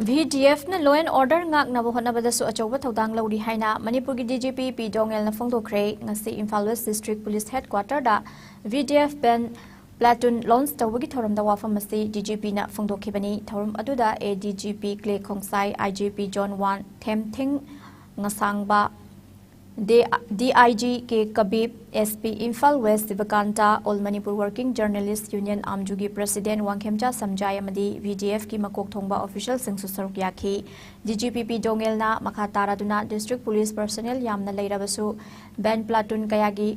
ꯚꯤꯗꯤꯑꯦꯐꯅ law and order ꯉꯥꯛꯅꯕ ꯍꯣꯠꯅꯕꯗꯁꯨ ꯑꯆꯧꯕ ꯊꯧꯗꯥꯡ ꯂꯧꯔꯤ ꯍꯥꯏꯅ ꯃꯅꯤꯄꯨꯔꯒꯤ ꯗꯤ ꯖꯤ ꯄꯤ ꯄꯤ ꯗꯣꯉꯦꯜꯅ ꯐꯣꯡꯗꯣꯛꯈ꯭ꯔꯦ꯫ ꯉꯁꯤ ꯏꯝꯐꯥꯜ ꯋꯦꯁ ꯗꯤꯁꯇ꯭ꯔꯤꯛ ꯄꯨꯂꯤꯁ ꯍꯦꯗꯀ꯭ꯋꯥꯇꯔꯗ ꯚꯤꯗꯤꯑꯦꯐ ꯕꯦꯟ ꯄ꯭ꯂꯥꯇꯨꯟ ꯂꯣꯟꯆ ꯇꯧꯕꯒꯤ ꯊꯧꯔꯝꯗ ꯋꯥꯐꯝ ꯑꯁꯤ ꯗꯤ ꯖꯤ ꯄꯤꯅ ꯐꯣꯡꯗꯣꯛꯈꯤꯕꯅꯤ꯫ ꯊꯧꯔꯝ ꯑꯗꯨꯗ A D G P Clay Khongsai, I G P zone one ꯊꯦꯝꯊꯤꯡ ꯉꯁꯥꯡꯕ, D I G K Kabib, S P Imphal west Shivakant, all Manipur working journalists union ꯑꯥꯝꯖꯨꯒꯤ ꯄ꯭ꯔꯁꯤꯗꯦꯟ ꯋꯥꯡꯈꯦꯝꯆꯥ ꯁꯝꯖꯥꯏ ꯑꯃꯗꯤ ꯚꯤ ꯗꯤ ꯑꯦꯐꯀꯤ ꯃꯀꯣꯛ ꯊꯣꯡꯕ ꯑꯣꯐꯤꯁꯤꯌꯦꯜꯁꯤꯡꯁꯨ ꯁꯔꯨꯛ ꯌꯥꯈꯤ꯫ ꯗꯤ ꯖꯤ ꯄꯤ ꯄꯤ ꯗꯣꯉꯦꯜꯅ ꯃꯈꯥ ꯇꯥꯔꯗꯨꯅ ꯗꯤꯁꯇ꯭ꯔꯤꯛ ꯄꯨꯂꯤꯁ ꯄꯔꯁꯅꯦꯜ ꯌꯥꯝꯅ ꯂꯩꯔꯕꯁꯨ ꯕꯦꯟ ꯄ꯭ꯂꯥꯇꯨꯟ ꯀꯌꯥꯒꯤ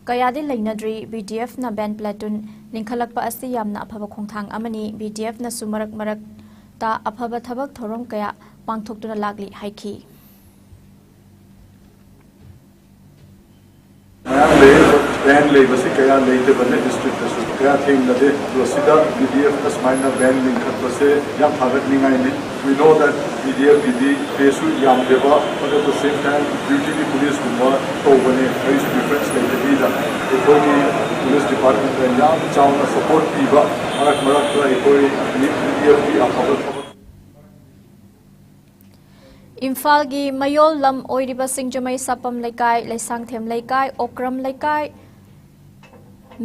ꯀꯌꯥꯗꯤ ꯂꯩꯅꯗ꯭ꯔꯤ꯫ ꯚꯤ ꯗꯤ ꯑꯦꯐꯅ ꯕꯦꯟ ꯄ꯭ꯂꯥꯇꯨꯟ ꯂꯤꯡꯈꯠꯂꯛꯄ ꯑꯁꯤ ꯌꯥꯝꯅ ꯑꯐꯕ ꯈꯣꯡꯊꯥꯡ ꯑꯃꯅꯤ꯫ ꯚꯤ ꯗꯤ ꯑꯦꯐꯅꯁꯨ ꯃꯔꯛ ꯃꯔꯛꯇ ꯑꯐꯕ ꯊꯕꯛ ꯊꯧꯔꯝ ꯀꯌꯥ ꯄꯥꯡꯊꯣꯛꯇꯨꯅ ꯂꯥꯛꯂꯤ ꯍꯥꯏꯈꯤ꯫ ꯃꯌꯥꯝ ꯂꯩ, ꯕꯦꯟ ꯂꯩꯕꯁꯤ ꯀꯌꯥ ꯂꯩꯇꯕꯅꯦ ꯗꯤꯁꯇ꯭ꯔꯤꯛꯇꯁꯨ꯫ ꯀꯌꯥ ꯊꯦꯡꯅꯗꯦ꯫ ꯑꯗꯣ ꯁꯤꯗ ꯕꯤ ꯗꯤ ꯑꯦꯐꯅ ꯁꯨꯃꯥꯏꯅ ꯕꯦꯟ ꯂꯤꯡꯈꯠꯄꯁꯦ ꯌꯥꯝ ꯊꯥꯒꯠꯅꯤꯡꯉꯥꯏꯅꯤ꯫ We know that B D ꯑꯦꯐꯀꯤꯗꯤ ꯄꯦꯁꯨ ꯌꯥꯝꯗꯦꯕ, but at the same time duty ꯗꯤ ꯄꯨꯂꯤꯁꯀꯨꯝꯕ ꯇꯧꯕꯅꯦ꯫ ꯀꯔꯤꯁꯨ ꯗꯤꯐ꯭ꯔꯦꯟꯁ ꯂꯩꯇꯕꯤꯗ ꯑꯩꯈꯣꯏꯒꯤ ꯄꯨꯂꯤꯁ ꯗꯤꯄꯥꯔꯠꯃꯦꯟꯇ ꯌꯥꯝ ꯆꯥꯎꯅ ꯁꯄꯣꯔꯠ ꯄꯤꯕ, ꯃꯔꯛ ꯃꯔꯛꯇ ꯑꯩꯈꯣꯏ ꯕꯤ ꯗꯤ ꯑꯦꯐꯀꯤ ꯑꯐꯕ ꯊꯕꯛ ꯏꯝꯐꯥꯜꯒꯤ ꯃꯌꯣꯜ ꯂꯝ ꯑꯣꯏꯔꯤꯕ ꯁꯤꯡꯖꯃꯩ ꯁꯥꯄꯝ ꯂꯩꯀꯥꯏ, ꯂꯩꯁꯥꯡꯊꯦꯝ ꯂꯩꯀꯥꯏ, ꯑꯣꯀ꯭ꯔꯝ ꯂꯩꯀꯥꯏ,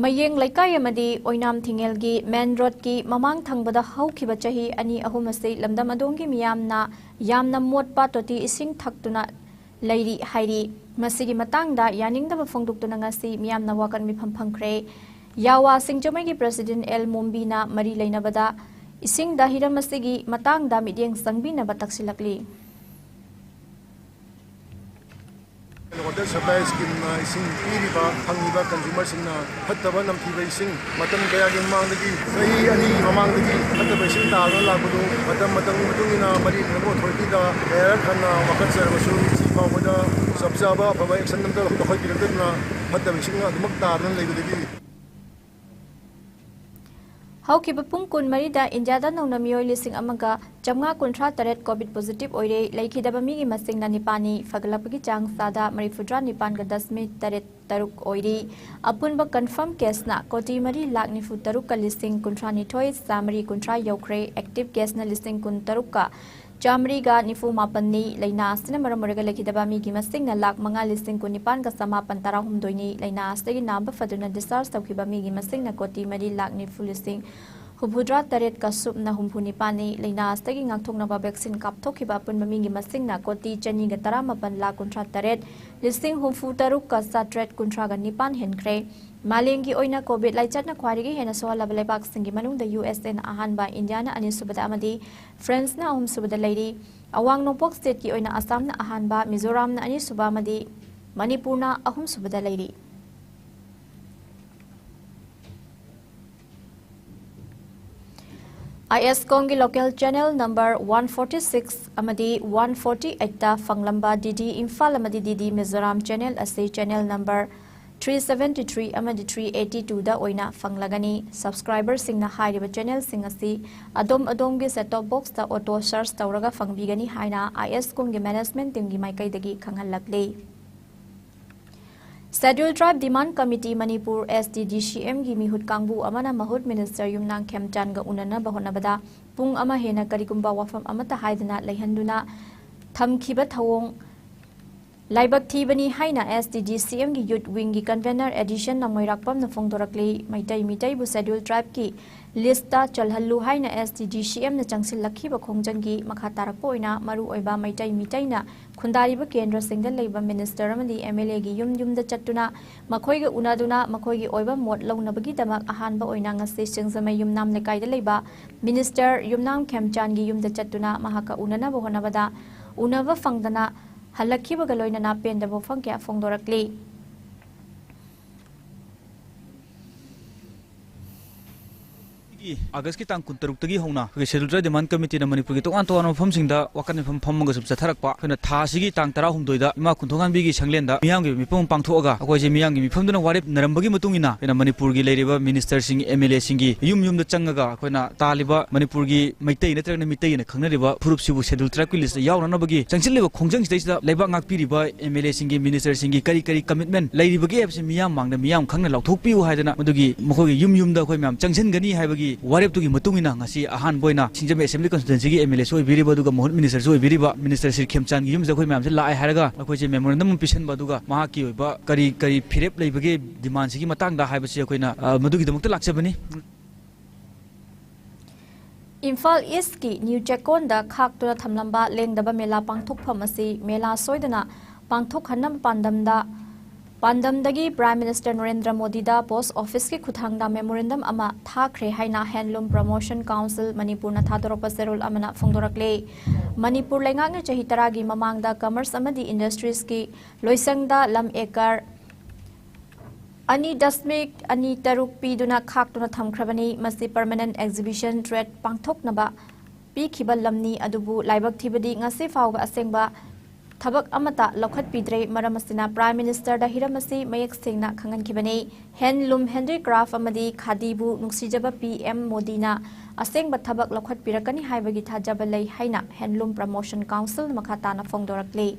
ꯃꯌꯦꯡ ꯂꯩꯀꯥꯏ ꯑꯃꯗꯤ ꯑꯣꯏꯅꯥꯝ ꯊꯤꯡꯉꯦꯜꯒꯤ ꯃꯦꯟ ꯔꯣꯗꯀꯤ ꯃꯃꯥꯡ ꯊꯪꯕꯗ ꯍꯧꯈꯤꯕ ꯆꯍꯤ ꯑꯅꯤ ꯑꯍꯨꯝ ꯑꯁꯤ ꯂꯝꯗꯝ ꯑꯗꯣꯝꯒꯤ ꯃꯤꯌꯥꯝꯅ ꯌꯥꯝꯅ ꯃꯣꯠꯄ ꯇꯣꯇꯤ ꯏꯁꯤꯡ ꯊꯛꯇꯨꯅ ꯂꯩꯔꯤ ꯍꯥꯏꯔꯤ꯫ ꯃꯁꯤꯒꯤ ꯃꯇꯥꯡꯗ ꯌꯥꯅꯤꯡꯗꯕ ꯐꯣꯡꯗꯣꯛꯇꯨꯅ ꯉꯁꯤ ꯃꯤꯌꯥꯝꯅ ꯋꯥꯀꯠ ꯃꯤꯐꯝ ꯐꯝꯈ꯭ꯔꯦ꯫ ꯌꯥꯋꯥ ꯁꯤꯡꯖꯃꯩꯒꯤ ꯄ꯭ꯔꯁꯤꯗꯦꯟ ꯑꯦꯜ ꯃꯣꯝꯕꯤꯅ ꯃꯔꯤ ꯂꯩꯅꯕꯗ ꯏꯁꯤꯡꯗ ꯍꯤꯔꯝ ꯑꯁꯤꯒꯤ ꯃꯇꯥꯡꯗ ꯃꯤꯠꯌꯦꯡ ꯆꯪꯕꯤꯅꯕ ꯇꯛꯁꯤꯜꯂꯛꯂꯤ꯫ Water supply scheme ꯅ ꯏꯁꯤꯡ ꯄꯤꯔꯤꯕ, ꯐꯪꯉꯤꯕ consumer ꯁꯤꯡꯅ ꯐꯠꯇꯕ ꯅꯝꯊꯤꯕ ꯏꯁꯤꯡ ꯃꯇꯝ ꯀꯌꯥꯒꯤ ꯃꯃꯥꯡꯗꯒꯤ, ꯆꯍꯤ ꯑꯅꯤꯒꯤ ꯃꯃꯥꯡꯗꯒꯤ ꯐꯠꯇꯕ ꯏꯁꯤꯡ ꯇꯥꯗꯨꯅ ꯂꯥꯛꯄꯗꯨ ꯃꯇꯝ ꯃꯇꯝꯒꯤ ꯃꯇꯨꯡ ꯏꯟꯅ ꯃꯔꯤ ꯂꯩꯅꯕ authority ꯗ ꯀꯌꯥꯔꯛ ꯍꯟꯅ ꯋꯥꯀꯠꯆꯔꯕꯁꯨ ꯉꯁꯤ ꯐꯥꯎꯕꯗ ꯆꯞ ꯆꯥꯕ ꯑꯐꯕ action ꯑꯝꯇ ꯂꯧꯈꯠꯄꯤꯔꯛꯇꯗꯨꯅ ꯐꯠꯇꯕ ꯏꯁꯤꯡ ꯑꯗꯨꯃꯛ ꯇꯥꯗꯨꯅ ꯂꯩꯕꯗꯒꯤ ꯍꯧꯈꯤꯕ ꯄꯨꯡ ꯀꯨꯟꯃꯔꯤꯗ ꯏꯟꯗꯤꯌꯥꯗ ꯅꯧꯅ ꯃꯤꯑꯣꯏ ꯂꯤꯁꯤꯡ ꯑꯃꯒ ꯆꯥꯝꯃꯉꯥ ꯀꯨꯟꯊ꯭ꯔꯥ ꯇꯔꯦꯠ COVID positive ꯑꯣꯏꯔꯦ꯫ ꯂꯩꯈꯤꯗꯕ ꯃꯤꯒꯤ ꯃꯁꯤꯡꯅ ꯅꯤꯄꯥꯜꯅꯤ, ꯐꯒꯠꯂꯛꯄꯒꯤ ꯆꯥꯡ ꯆꯥꯗ ꯃꯔꯤꯐꯨꯇꯔꯥ ꯅꯤꯄꯥꯜꯒ ꯗꯁꯃꯤꯛ ꯇꯔꯦꯠ ꯇꯔꯨꯛ ꯑꯣꯏꯔꯤ꯫ ꯑꯄꯨꯟꯕ confirm case ꯅ ꯀꯣꯇꯤ ꯃꯔꯤ ꯂꯥꯈ ꯅꯤꯐꯨ ꯇꯔꯨꯛꯀ ꯂꯤꯁꯤꯡ ꯀꯨꯟꯊ꯭ꯔꯥꯅꯤꯊꯣꯏ ꯆꯥꯃꯔꯤ ꯀꯨꯟꯊ꯭ꯔꯥ ꯌꯧꯈ꯭ꯔꯦ꯫ Active case ꯅ ꯂꯤꯁꯤꯡ ꯀꯨꯟ ꯇꯔꯨꯛꯀ ꯆꯥꯃꯔꯤꯒ ꯅꯤꯐꯨ ꯃꯥꯄꯟꯅꯤ꯫ ꯂꯥꯏꯅꯥ ꯑꯁꯤꯅ ꯃꯔꯝ ꯑꯣꯏꯔꯒ ꯂꯩꯈꯤꯗꯕ ꯃꯤꯒꯤ ꯃꯁꯤꯡꯅ ꯂꯥꯈ ꯃꯉꯥ ꯂꯤꯁꯤꯡ ꯀꯨꯟꯅꯤꯄꯥꯟꯒ ꯆꯃꯥꯄꯟ ꯇꯔꯥꯍꯨꯝꯗꯣꯏꯅꯤ꯫ ꯂꯥꯏꯅꯥ ꯑꯁꯤꯗꯒꯤ ꯅꯥꯕ ꯐꯗꯨꯅ discharge ꯇꯧꯈꯤꯕ ꯃꯤꯒꯤ ꯃꯁꯤꯡꯅ ꯀꯣꯇꯤ ꯃꯔꯤ ꯂꯥꯈ ꯅꯤꯐꯨ ꯂꯤꯁꯤꯡ ꯍꯨꯝꯐꯨꯇꯔꯥ ꯇꯔꯦꯠꯀ ꯁꯨꯞꯅ ꯍꯨꯝꯐꯨ ꯅꯤꯄꯥꯟꯅꯤ꯫ ꯂꯥꯏꯅꯥ ꯑꯁꯤꯗꯒꯤ ꯉꯥꯛꯊꯣꯛꯅꯕ vaccine ꯀꯥꯞꯊꯣꯛꯈꯤꯕ ꯑꯄꯨꯟꯕ ꯃꯤꯒꯤ ꯃꯁꯤꯡꯅ ꯀꯣꯇꯤ ꯆꯅꯤꯒ ꯇꯔꯥꯃꯥꯄꯟ ꯂꯥꯈ ꯀꯨꯟꯊ꯭ꯔꯥ ꯇꯔꯦꯠ ꯂꯤꯁꯤꯡ ꯍꯨꯝꯐꯨ ꯇꯔꯨꯛꯀ ꯆꯥꯇ꯭ꯔꯦꯠ ꯀꯨꯟꯊ꯭ꯔꯥꯒ ꯅꯤꯄꯥꯟ ꯍꯦꯟꯈ꯭ꯔꯦ꯫ ꯃꯥꯂꯦꯝꯒꯤ ꯑꯣꯏꯅ COVID ꯂꯥꯏꯆꯠꯅ ꯈ꯭ꯋꯥꯏꯗꯒꯤ ꯍꯦꯟꯅ ꯁꯣꯛꯍꯜꯂꯕ ꯂꯩꯕꯥꯛꯁꯤꯡꯒꯤ ꯃꯅꯨꯡꯗ ꯌꯨ ꯑꯦꯁ ꯑꯦꯅ ꯑꯍꯥꯟꯕ, ꯏꯟꯗꯤꯌꯥꯅ ꯑꯅꯤꯁꯨꯕꯗ ꯑꯃꯗꯤ ꯐ꯭ꯔꯥꯟꯁꯅ ꯑꯍꯨꯝꯁꯨꯕꯗ ꯂꯩꯔꯤ꯫ ꯑꯋꯥꯡ ꯅꯣꯡꯄꯣꯛ stateꯀꯤ ꯑꯣꯏꯅ ꯑꯁꯥꯝꯅ ꯑꯍꯥꯟꯕ, ꯃꯤꯖꯣꯔꯥꯝꯅ ꯑꯅꯤꯁꯨꯕ ꯑꯃꯗꯤ ꯃꯅꯤꯄꯨꯔꯅ ꯑꯍꯨꯝꯁꯨꯕꯗ ꯂꯩꯔꯤ꯫ ꯑꯥꯏ ꯑꯦꯁ ꯀꯣꯡꯒꯤ local channel number one forty six ꯑꯃꯗꯤ one forty eight ꯐꯪꯂꯝꯕ D D Imphal ꯑꯃꯗꯤ D D ꯃꯤꯖꯣꯔꯥꯝ channel ꯑꯁꯤ channel number three seventy three ꯑꯃꯗꯤ three eighty twoꯗ ꯑꯣꯏꯅ ꯐꯪꯂꯒꯅꯤ꯫ Subscriberꯁꯤꯡꯅ ꯍꯥꯏꯔꯤꯕ channelꯁꯤꯡ ꯑꯁꯤ ꯑꯗꯣꯝ ꯑꯗꯣꯝꯒꯤ set top boxꯇ auto search ꯇꯧꯔꯒ ꯐꯪꯕꯤꯒꯅꯤ ꯍꯥꯏꯅ ꯑꯥꯏ ꯑꯦꯁ ꯀꯣꯡꯒꯤ management teamꯒꯤ ꯃꯥꯏꯀꯩꯗꯒꯤ ꯈꯪꯍꯜꯂꯛꯂꯤ꯫ Scheduled Tribe Demand Committee Manipur, S T D C Mꯒꯤ ꯃꯤꯍꯨꯠ ꯀꯥꯡꯕꯨ ꯑꯃꯅ ꯃꯍꯨꯠ minister ꯌꯨꯝꯅꯥꯝ ꯈꯦꯝꯆꯥꯟꯒ ꯎꯅꯅꯕ ꯍꯣꯠꯅꯕꯗ ꯄꯨꯡ ꯑꯃ ꯍꯦꯟꯅ ꯀꯔꯤꯒꯨꯝꯕ ꯋꯥꯐꯝ ꯑꯃꯠꯇ ꯍꯥꯏꯗꯅ ꯂꯩꯍꯟꯗꯨꯅ ꯊꯝꯈꯤꯕ ꯊꯧꯑꯣꯡ ꯂꯥꯏꯕꯛ ꯊꯤꯕꯅꯤ ꯍꯥꯏꯅ S T D C Mꯒꯤ youth wingꯒꯤ convener ꯑꯦꯗꯤꯁꯟ ꯅꯃꯣꯏꯔꯥꯛꯄꯝꯅ ꯐꯣꯡꯗꯣꯔꯛꯂꯤ꯫ ꯃꯩꯇꯩ ꯃꯤꯇꯩꯕꯨ Scheduled Tribeꯀꯤ listꯇ ꯆꯜꯍꯜꯂꯨ ꯍꯥꯏꯅ S T D C Mꯅ ꯆꯪꯁꯤꯜꯂꯛꯈꯤꯕ ꯈꯣꯡꯖꯪꯒꯤ ꯃꯈꯥ ꯇꯥꯔꯛꯄ ꯑꯣꯏꯅ ꯃꯔꯨꯑꯣꯏꯕ ꯃꯩꯇꯩ ꯃꯤꯇꯩꯅ ꯈꯨꯟꯗꯥꯔꯤꯕ ꯀꯦꯟꯗ꯭ꯔꯁꯤꯡꯗ ꯂꯩꯕ minister ꯑꯃꯗꯤ M L Aꯒꯤ ꯌꯨꯝ ꯌꯨꯝꯗ ꯆꯠꯇꯨꯅ ꯃꯈꯣꯏꯒ ꯎꯅꯗꯨꯅ ꯃꯈꯣꯏꯒꯤ ꯑꯣꯏꯕ ꯃꯣꯠ ꯂꯧꯅꯕꯒꯤꯗꯃꯛ ꯑꯍꯥꯟꯕ ꯑꯣꯏꯅ ꯉꯁꯤ ꯁꯤꯡꯖꯃꯩ ꯌꯨꯝꯅꯥꯝ ꯂꯩꯀꯥꯏꯗ ꯂꯩꯕ minister ꯌꯨꯝꯅꯥꯝ ꯈꯦꯝꯆꯥꯟꯒꯤ ꯌꯨꯝꯗ ꯆꯠꯇꯨꯅ ꯃꯍꯥꯛꯀ ꯎꯅꯅꯕ ꯍꯣꯠꯅꯕꯗ ꯎꯅꯕ ꯐꯪꯗꯅ ꯍꯜꯂꯛꯈꯤꯕꯒ ꯂꯣꯏꯅꯅ ꯄꯦꯟꯗꯕ ꯋꯥꯐꯝ ꯀꯌꯥ ꯐꯣꯡꯗꯣꯔꯛꯂꯤ꯫ ꯑꯥꯒꯁꯀꯤ ꯇꯥꯡ ꯀꯨꯟꯇꯔꯨꯛꯇꯒꯤ ꯍꯧꯅ ꯑꯩꯈꯣꯏꯒꯤ Scheduled Tribe Demand Committeeꯅ ꯃꯅꯤꯄꯨꯔꯒꯤ ꯇꯣꯉꯥꯟ ꯇꯣꯉꯥꯟꯕ ꯃꯐꯝꯁꯤꯡꯗ ꯋꯥꯀꯠ ꯃꯤꯐꯝ ꯐꯝꯃꯒ ꯁꯨꯝ ꯆꯠꯊꯔꯛꯄ, ꯑꯩꯈꯣꯏꯅ ꯊꯥ ꯑꯁꯤꯒꯤ ꯇꯥꯡ ꯇꯔꯥꯍꯨꯝꯗꯣꯏꯗ ꯏꯃꯥ ꯈꯨꯟꯊꯣꯡꯉꯥꯟꯕꯤꯒꯤ ꯁꯪꯂꯦꯟꯗ ꯃꯤꯌꯥꯝꯒꯤ ꯃꯤꯐꯝ ꯑꯃ ꯄꯥꯡꯊꯣꯛꯑꯒ ꯑꯩꯈꯣꯏꯁꯦ ꯃꯤꯌꯥꯝꯒꯤ ꯃꯤꯐꯝꯗꯨꯅ ꯋꯥꯔꯦꯞꯅꯔꯝꯕꯒꯤ ꯃꯇꯨꯡ ꯏꯟꯅ ꯑꯩꯈꯣꯏꯅ ꯃꯅꯤꯄꯨꯔꯒꯤ ꯂꯩꯔꯤꯕ ministerꯁꯤꯡ, MLAꯁꯤꯡꯒꯤ ꯌꯨꯝ ꯌꯨꯝꯗ ꯆꯪꯉꯒ ꯑꯩꯈꯣꯏꯅ ꯇꯥꯜꯂꯤꯕ ꯃꯅꯤꯄꯨꯔꯒꯤ ꯃꯩꯇꯩ ꯅꯠꯇ꯭ꯔꯒꯅ ꯃꯤꯇꯩ ꯑꯅ ꯈꯪꯅꯔꯤꯕ ꯐꯨꯔꯨꯞꯁꯤꯕꯨ Scheduled Tribeꯀꯤ listꯇ ꯌꯥꯎꯅꯅꯕꯒꯤ ꯆꯪꯁꯤꯜꯂꯤꯕ ꯈꯣꯡꯖꯪꯁꯤꯗꯩꯁꯤꯗ ꯂꯩꯕꯥꯛ ꯉꯥꯛꯄꯤꯔꯤꯕ MLAꯁꯤꯡꯒꯤ, ministerꯁꯤꯡꯒꯤ ꯀꯔꯤ ꯀꯔꯤ commitment ꯂꯩꯔꯤꯕꯒꯦ ꯍꯥꯏꯕꯁꯤ ꯃꯤꯌꯥꯝ ꯃꯥꯡꯗ ꯃꯤꯌꯥꯝ ꯈꯪꯅ ꯂꯥꯎꯊꯣꯛꯄꯤꯌꯨ ꯍꯥꯏꯗꯅ ꯃꯗꯨꯒꯤ ꯃꯈꯣꯏꯒꯤ ꯌꯨꯝ ꯌꯨꯝꯗ ꯑꯩꯈꯣꯏ ꯃꯌꯥꯝ ꯆꯪꯁꯤꯟꯒꯅꯤ ꯍꯥꯏꯕꯒꯤ ꯋꯥꯔꯦꯞꯇꯨꯒꯤ ꯃꯇꯨꯡ ꯏꯟꯅ ꯉꯁꯤ ꯑꯍꯥꯟꯕ ꯑꯣꯏꯅ ꯁꯤꯡꯖꯃꯩ Assembly Constituencyꯒꯤ MLAꯁꯨ ꯑꯣꯏꯕꯤꯔꯤꯕ ꯑꯗꯨꯒ ꯃꯍꯨꯠ ministerꯁꯨ ꯑꯣꯏꯕꯤꯔꯤꯕ minister ꯁ꯭ꯔꯤ ꯈꯦꯝꯆꯥꯟꯒꯤ ꯌꯨꯝꯁꯤꯗ ꯑꯩꯈꯣꯏ ꯃꯌꯥꯝꯁꯦ ꯂꯥꯛꯑꯦ ꯍꯥꯏꯔꯒ ꯑꯩꯈꯣꯏꯁꯦ memorandum ꯑꯃ ꯄꯤꯁꯟꯕ ꯑꯗꯨꯒ ꯃꯍꯥꯛꯀꯤ ꯑꯣꯏꯕ ꯀꯔꯤ ꯀꯔꯤ ꯐꯤꯔꯦꯞ ꯂꯩꯕꯒꯦ demandꯁꯤꯒꯤ ꯃꯇꯥꯡꯗ ꯍꯥꯏꯕꯁꯤ ꯑꯩꯈꯣꯏꯅ, ꯑ, ꯃꯗꯨꯒꯤꯗꯃꯛꯇ ꯂꯥꯛꯆꯕꯅꯤ꯫ ꯏꯝꯐꯥꯜ ꯏꯁꯀꯤ ꯅ꯭ꯌꯨ ꯆꯦꯛꯀꯣꯟꯗ ꯈꯥꯛꯇꯨꯅ ꯊꯝꯂꯝꯕ ꯂꯦꯡꯗꯕ ꯃꯦꯂꯥ ꯄꯥꯡꯊꯣꯛꯐꯝ ꯑꯁꯤ ꯃꯦꯂꯥ ꯁꯣꯏꯗꯅ ꯄꯥꯡꯊꯣꯛꯍꯟꯅꯕ ꯄꯥꯟꯗꯝꯗ, ꯄꯥꯟꯗꯝꯗꯒꯤ Prime Minister ꯅꯔꯦꯟꯗ꯭ꯔ ꯃꯣꯗꯤꯗ post officeꯀꯤ ꯈꯨꯠꯊꯥꯡꯗ memorandum ꯑꯃ ꯊꯥꯈ꯭ꯔꯦ ꯍꯥꯏꯅ Handloom Promotion Council ꯃꯅꯤꯄꯨꯔꯅ ꯊꯥꯗꯣꯔꯛꯄ ꯆꯦꯔꯣꯜ ꯑꯃꯅ ꯐꯣꯡꯗꯣꯔꯛꯂꯦ꯫ ꯃꯅꯤꯄꯨꯔ ꯂꯩꯉꯥꯛꯅ ꯆꯍꯤ ꯇꯔꯥꯒꯤ ꯃꯃꯥꯡꯗ commerce ꯑꯃꯗꯤ industriesꯀꯤ ꯂꯣꯏꯁꯪꯗ ꯂꯝ acre ꯑꯅꯤ ꯗꯁꯃꯤꯛ ꯑꯅꯤ ꯇꯔꯨꯛ ꯄꯤꯗꯨꯅ ꯈꯥꯛꯇꯨꯅ ꯊꯝꯈ꯭ꯔꯕꯅꯤ꯫ ꯃꯁꯤ permanent exhibition trade ꯄꯥꯡꯊꯣꯛꯅꯕ ꯄꯤꯈꯤꯕ ꯂꯝꯅꯤ, ꯑꯗꯨꯕꯨ ꯂꯥꯏꯕꯛ ꯊꯤꯕꯗꯤ ꯉꯁꯤ ꯐꯥꯎꯕ ꯑꯁꯦꯡꯕ ꯊꯕꯛ ꯑꯃꯠꯇ ꯂꯧꯈꯠꯄꯤꯗ꯭ꯔꯦ꯫ ꯃꯔꯝ ꯑꯁꯤꯅ Prime Ministerꯗ ꯍꯤꯔꯝ ꯑꯁꯤ ꯃꯌꯦꯛ ꯁꯦꯡꯅ ꯈꯪꯍꯟꯈꯤꯕꯅꯤ꯫ Handloom, handicraft ꯑꯃꯗꯤ ꯈꯥꯗꯤꯕꯨ ꯅꯨꯡꯁꯤꯖꯕ PM ꯃꯣꯗꯤꯅ ꯑꯁꯦꯡꯕ ꯊꯕꯛ ꯂꯧꯈꯠꯄꯤꯔꯛꯀꯅꯤ ꯍꯥꯏꯕꯒꯤ ꯊꯥꯖꯕ ꯂꯩ ꯍꯥꯏꯅ Handloom Promotion Council ꯃꯈꯥ ꯇꯥꯅ ꯐꯣꯡꯗꯣꯔꯛꯂꯤ꯫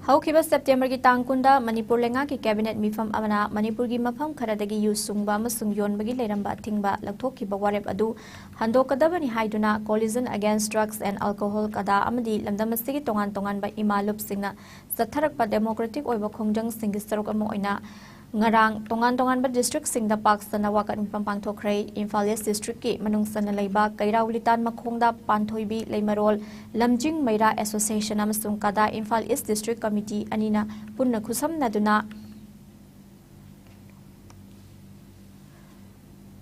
ꯍꯧꯈꯤꯕ ꯁꯦꯞꯇꯦꯝꯕꯔꯒꯤ ꯇꯥꯡ ꯀꯨꯟꯗ ꯃꯅꯤꯄꯨꯔ ꯂꯩꯉꯥꯛꯀꯤ cabinet ꯃꯤꯐꯝ ꯑꯃꯅ ꯃꯅꯤꯄꯨꯔꯒꯤ ꯃꯐꯝ ꯈꯔꯗꯒꯤ ꯌꯨ ꯁꯨꯡꯕ ꯑꯃꯁꯨꯡ ꯌꯣꯟꯕꯒꯤ ꯂꯩꯔꯝꯕ ꯑꯊꯤꯡꯕ ꯂꯧꯊꯣꯛꯈꯤꯕ ꯋꯥꯔꯦꯞ ꯑꯗꯨ ꯍꯟꯗꯣꯛꯀꯗꯕꯅꯤ ꯍꯥꯏꯗꯨꯅ Coalition Against Drugs and Alcohol, ꯀꯗꯥ, ꯑꯃꯗꯤ ꯂꯝꯗꯝ ꯑꯁꯤꯒꯤ ꯇꯣꯉꯥꯟ ꯇꯣꯉꯥꯟꯕ ꯏꯃꯥ ꯂꯨꯞꯁꯤꯡꯅ ꯆꯠꯊꯔꯛꯄ democratic ꯑꯣꯏꯕ ꯈꯣꯡꯖꯪꯁꯤꯡꯒꯤ ꯁꯔꯨꯛ ꯑꯃ ꯑꯣꯏꯅ ꯉꯔꯥꯡ ꯇꯣꯉꯥꯟ ꯇꯣꯉꯥꯟꯕ districtꯁꯤꯡꯗ ꯄꯥꯛ ꯁꯟꯅ ꯋꯥꯀꯠ ꯃꯤꯐꯝ ꯄꯥꯡꯊꯣꯛꯈ꯭ꯔꯦ꯫ ꯏꯝꯐꯥꯜ East districtꯀꯤ ꯃꯅꯨꯡ ꯆꯟꯅ ꯂꯩꯕ ꯀꯩꯔꯥꯎ ꯂꯤꯇꯥꯟ ꯃꯈꯣꯡꯗ ꯄꯥꯟꯊꯣꯏꯕꯤ ꯂꯩꯃꯔꯣꯜ ꯂꯝꯖꯤꯡ ꯃꯩꯔꯥ Association ꯑꯃꯁꯨꯡ ꯀꯗꯥ Imphal East District Committee ꯑꯅꯤꯅ ꯄꯨꯟꯅ ꯈꯨꯠꯁꯝꯅꯗꯨꯅ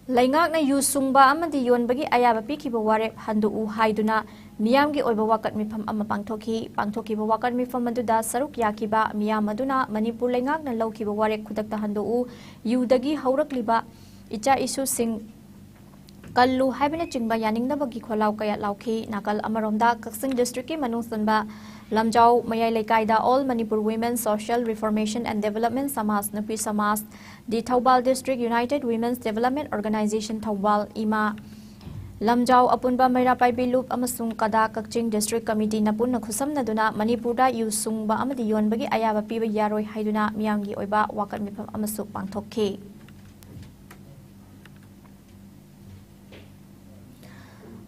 ꯂꯩꯉꯥꯛꯅ ꯌꯨ ꯁꯨꯡꯕ ꯑꯃꯗꯤ ꯌꯣꯟꯕꯒꯤ ꯑꯌꯥꯕ ꯄꯤꯈꯤꯕ ꯋꯥꯔꯦꯞ ꯍꯟꯗꯣꯛꯎ ꯍꯥꯏꯗꯨꯅ ꯃꯤꯌꯥꯝꯒꯤ ꯑꯣꯏꯕ ꯋꯥꯀꯠ ꯃꯤꯐꯝ ꯑꯃ ꯄꯥꯡꯊꯣꯛꯈꯤ꯫ ꯄꯥꯡꯊꯣꯛꯈꯤꯕ ꯋꯥꯀꯠ ꯃꯤꯐꯝ ꯑꯗꯨꯗ ꯁꯔꯨꯛ ꯌꯥꯈꯤꯕ ꯃꯤꯌꯥꯝ ꯑꯗꯨꯅ ꯃꯅꯤꯄꯨꯔ ꯂꯩꯉꯥꯛꯅ ꯂꯧꯈꯤꯕ ꯋꯥꯔꯦꯞ ꯈꯨꯗꯛꯇ ꯍꯟꯗꯣꯛꯎ, ꯌꯨꯗꯒꯤ ꯍꯧꯔꯛꯂꯤꯕ ꯏꯆꯥ ꯏꯁꯨꯁꯤꯡ ꯀꯜꯂꯨ ꯍꯥꯏꯕꯅꯆꯤꯡꯕ ꯌꯥꯅꯤꯡꯗꯕꯒꯤ ꯈꯣꯜꯂꯥꯎ ꯀꯌꯥ ꯂꯥꯎꯈꯤ꯫ ꯅꯥꯀꯜ ꯑꯃꯔꯣꯝꯗ ꯀꯛꯆꯤꯡ ꯗꯤꯁꯇ꯭ꯔꯤꯛꯀꯤ ꯃꯅꯨꯡ ꯆꯟꯕ ꯂꯝꯖꯥꯎ ꯃꯌꯥꯏ ꯂꯩꯀꯥꯏꯗ All Manipur Women Social Reformation and Development ꯁꯃꯥꯖ, ꯅꯨꯄꯤ ꯁꯃꯥꯖ, ꯗꯤ Thoubal District United Women's Development Organization Thoubal, ꯏꯃꯥ ꯂꯝꯖꯥꯎ ꯑꯄꯨꯟꯕ ꯃꯩꯔꯥ ꯄꯥꯏꯕꯤ ꯂꯨꯞ ꯑꯃꯁꯨꯡ ꯀꯗꯥ ꯀꯛꯆꯤꯡ District Committeeꯅ ꯄꯨꯟꯅ ꯈꯨꯠꯁꯝꯅꯗꯨꯅ ꯃꯅꯤꯄꯨꯔꯗ ꯌꯨ ꯁꯨꯡꯕ ꯑꯃꯗꯤ ꯌꯣꯟꯕꯒꯤ ꯑꯌꯥꯕ ꯄꯤꯕ ꯌꯥꯔꯣꯏ ꯍꯥꯏꯗꯨꯅ ꯃꯤꯌꯥꯝꯒꯤ ꯑꯣꯏꯕ ꯋꯥꯀꯠ ꯃꯤꯐꯝ ꯑꯃꯁꯨ ꯄꯥꯡꯊꯣꯛꯈꯤ꯫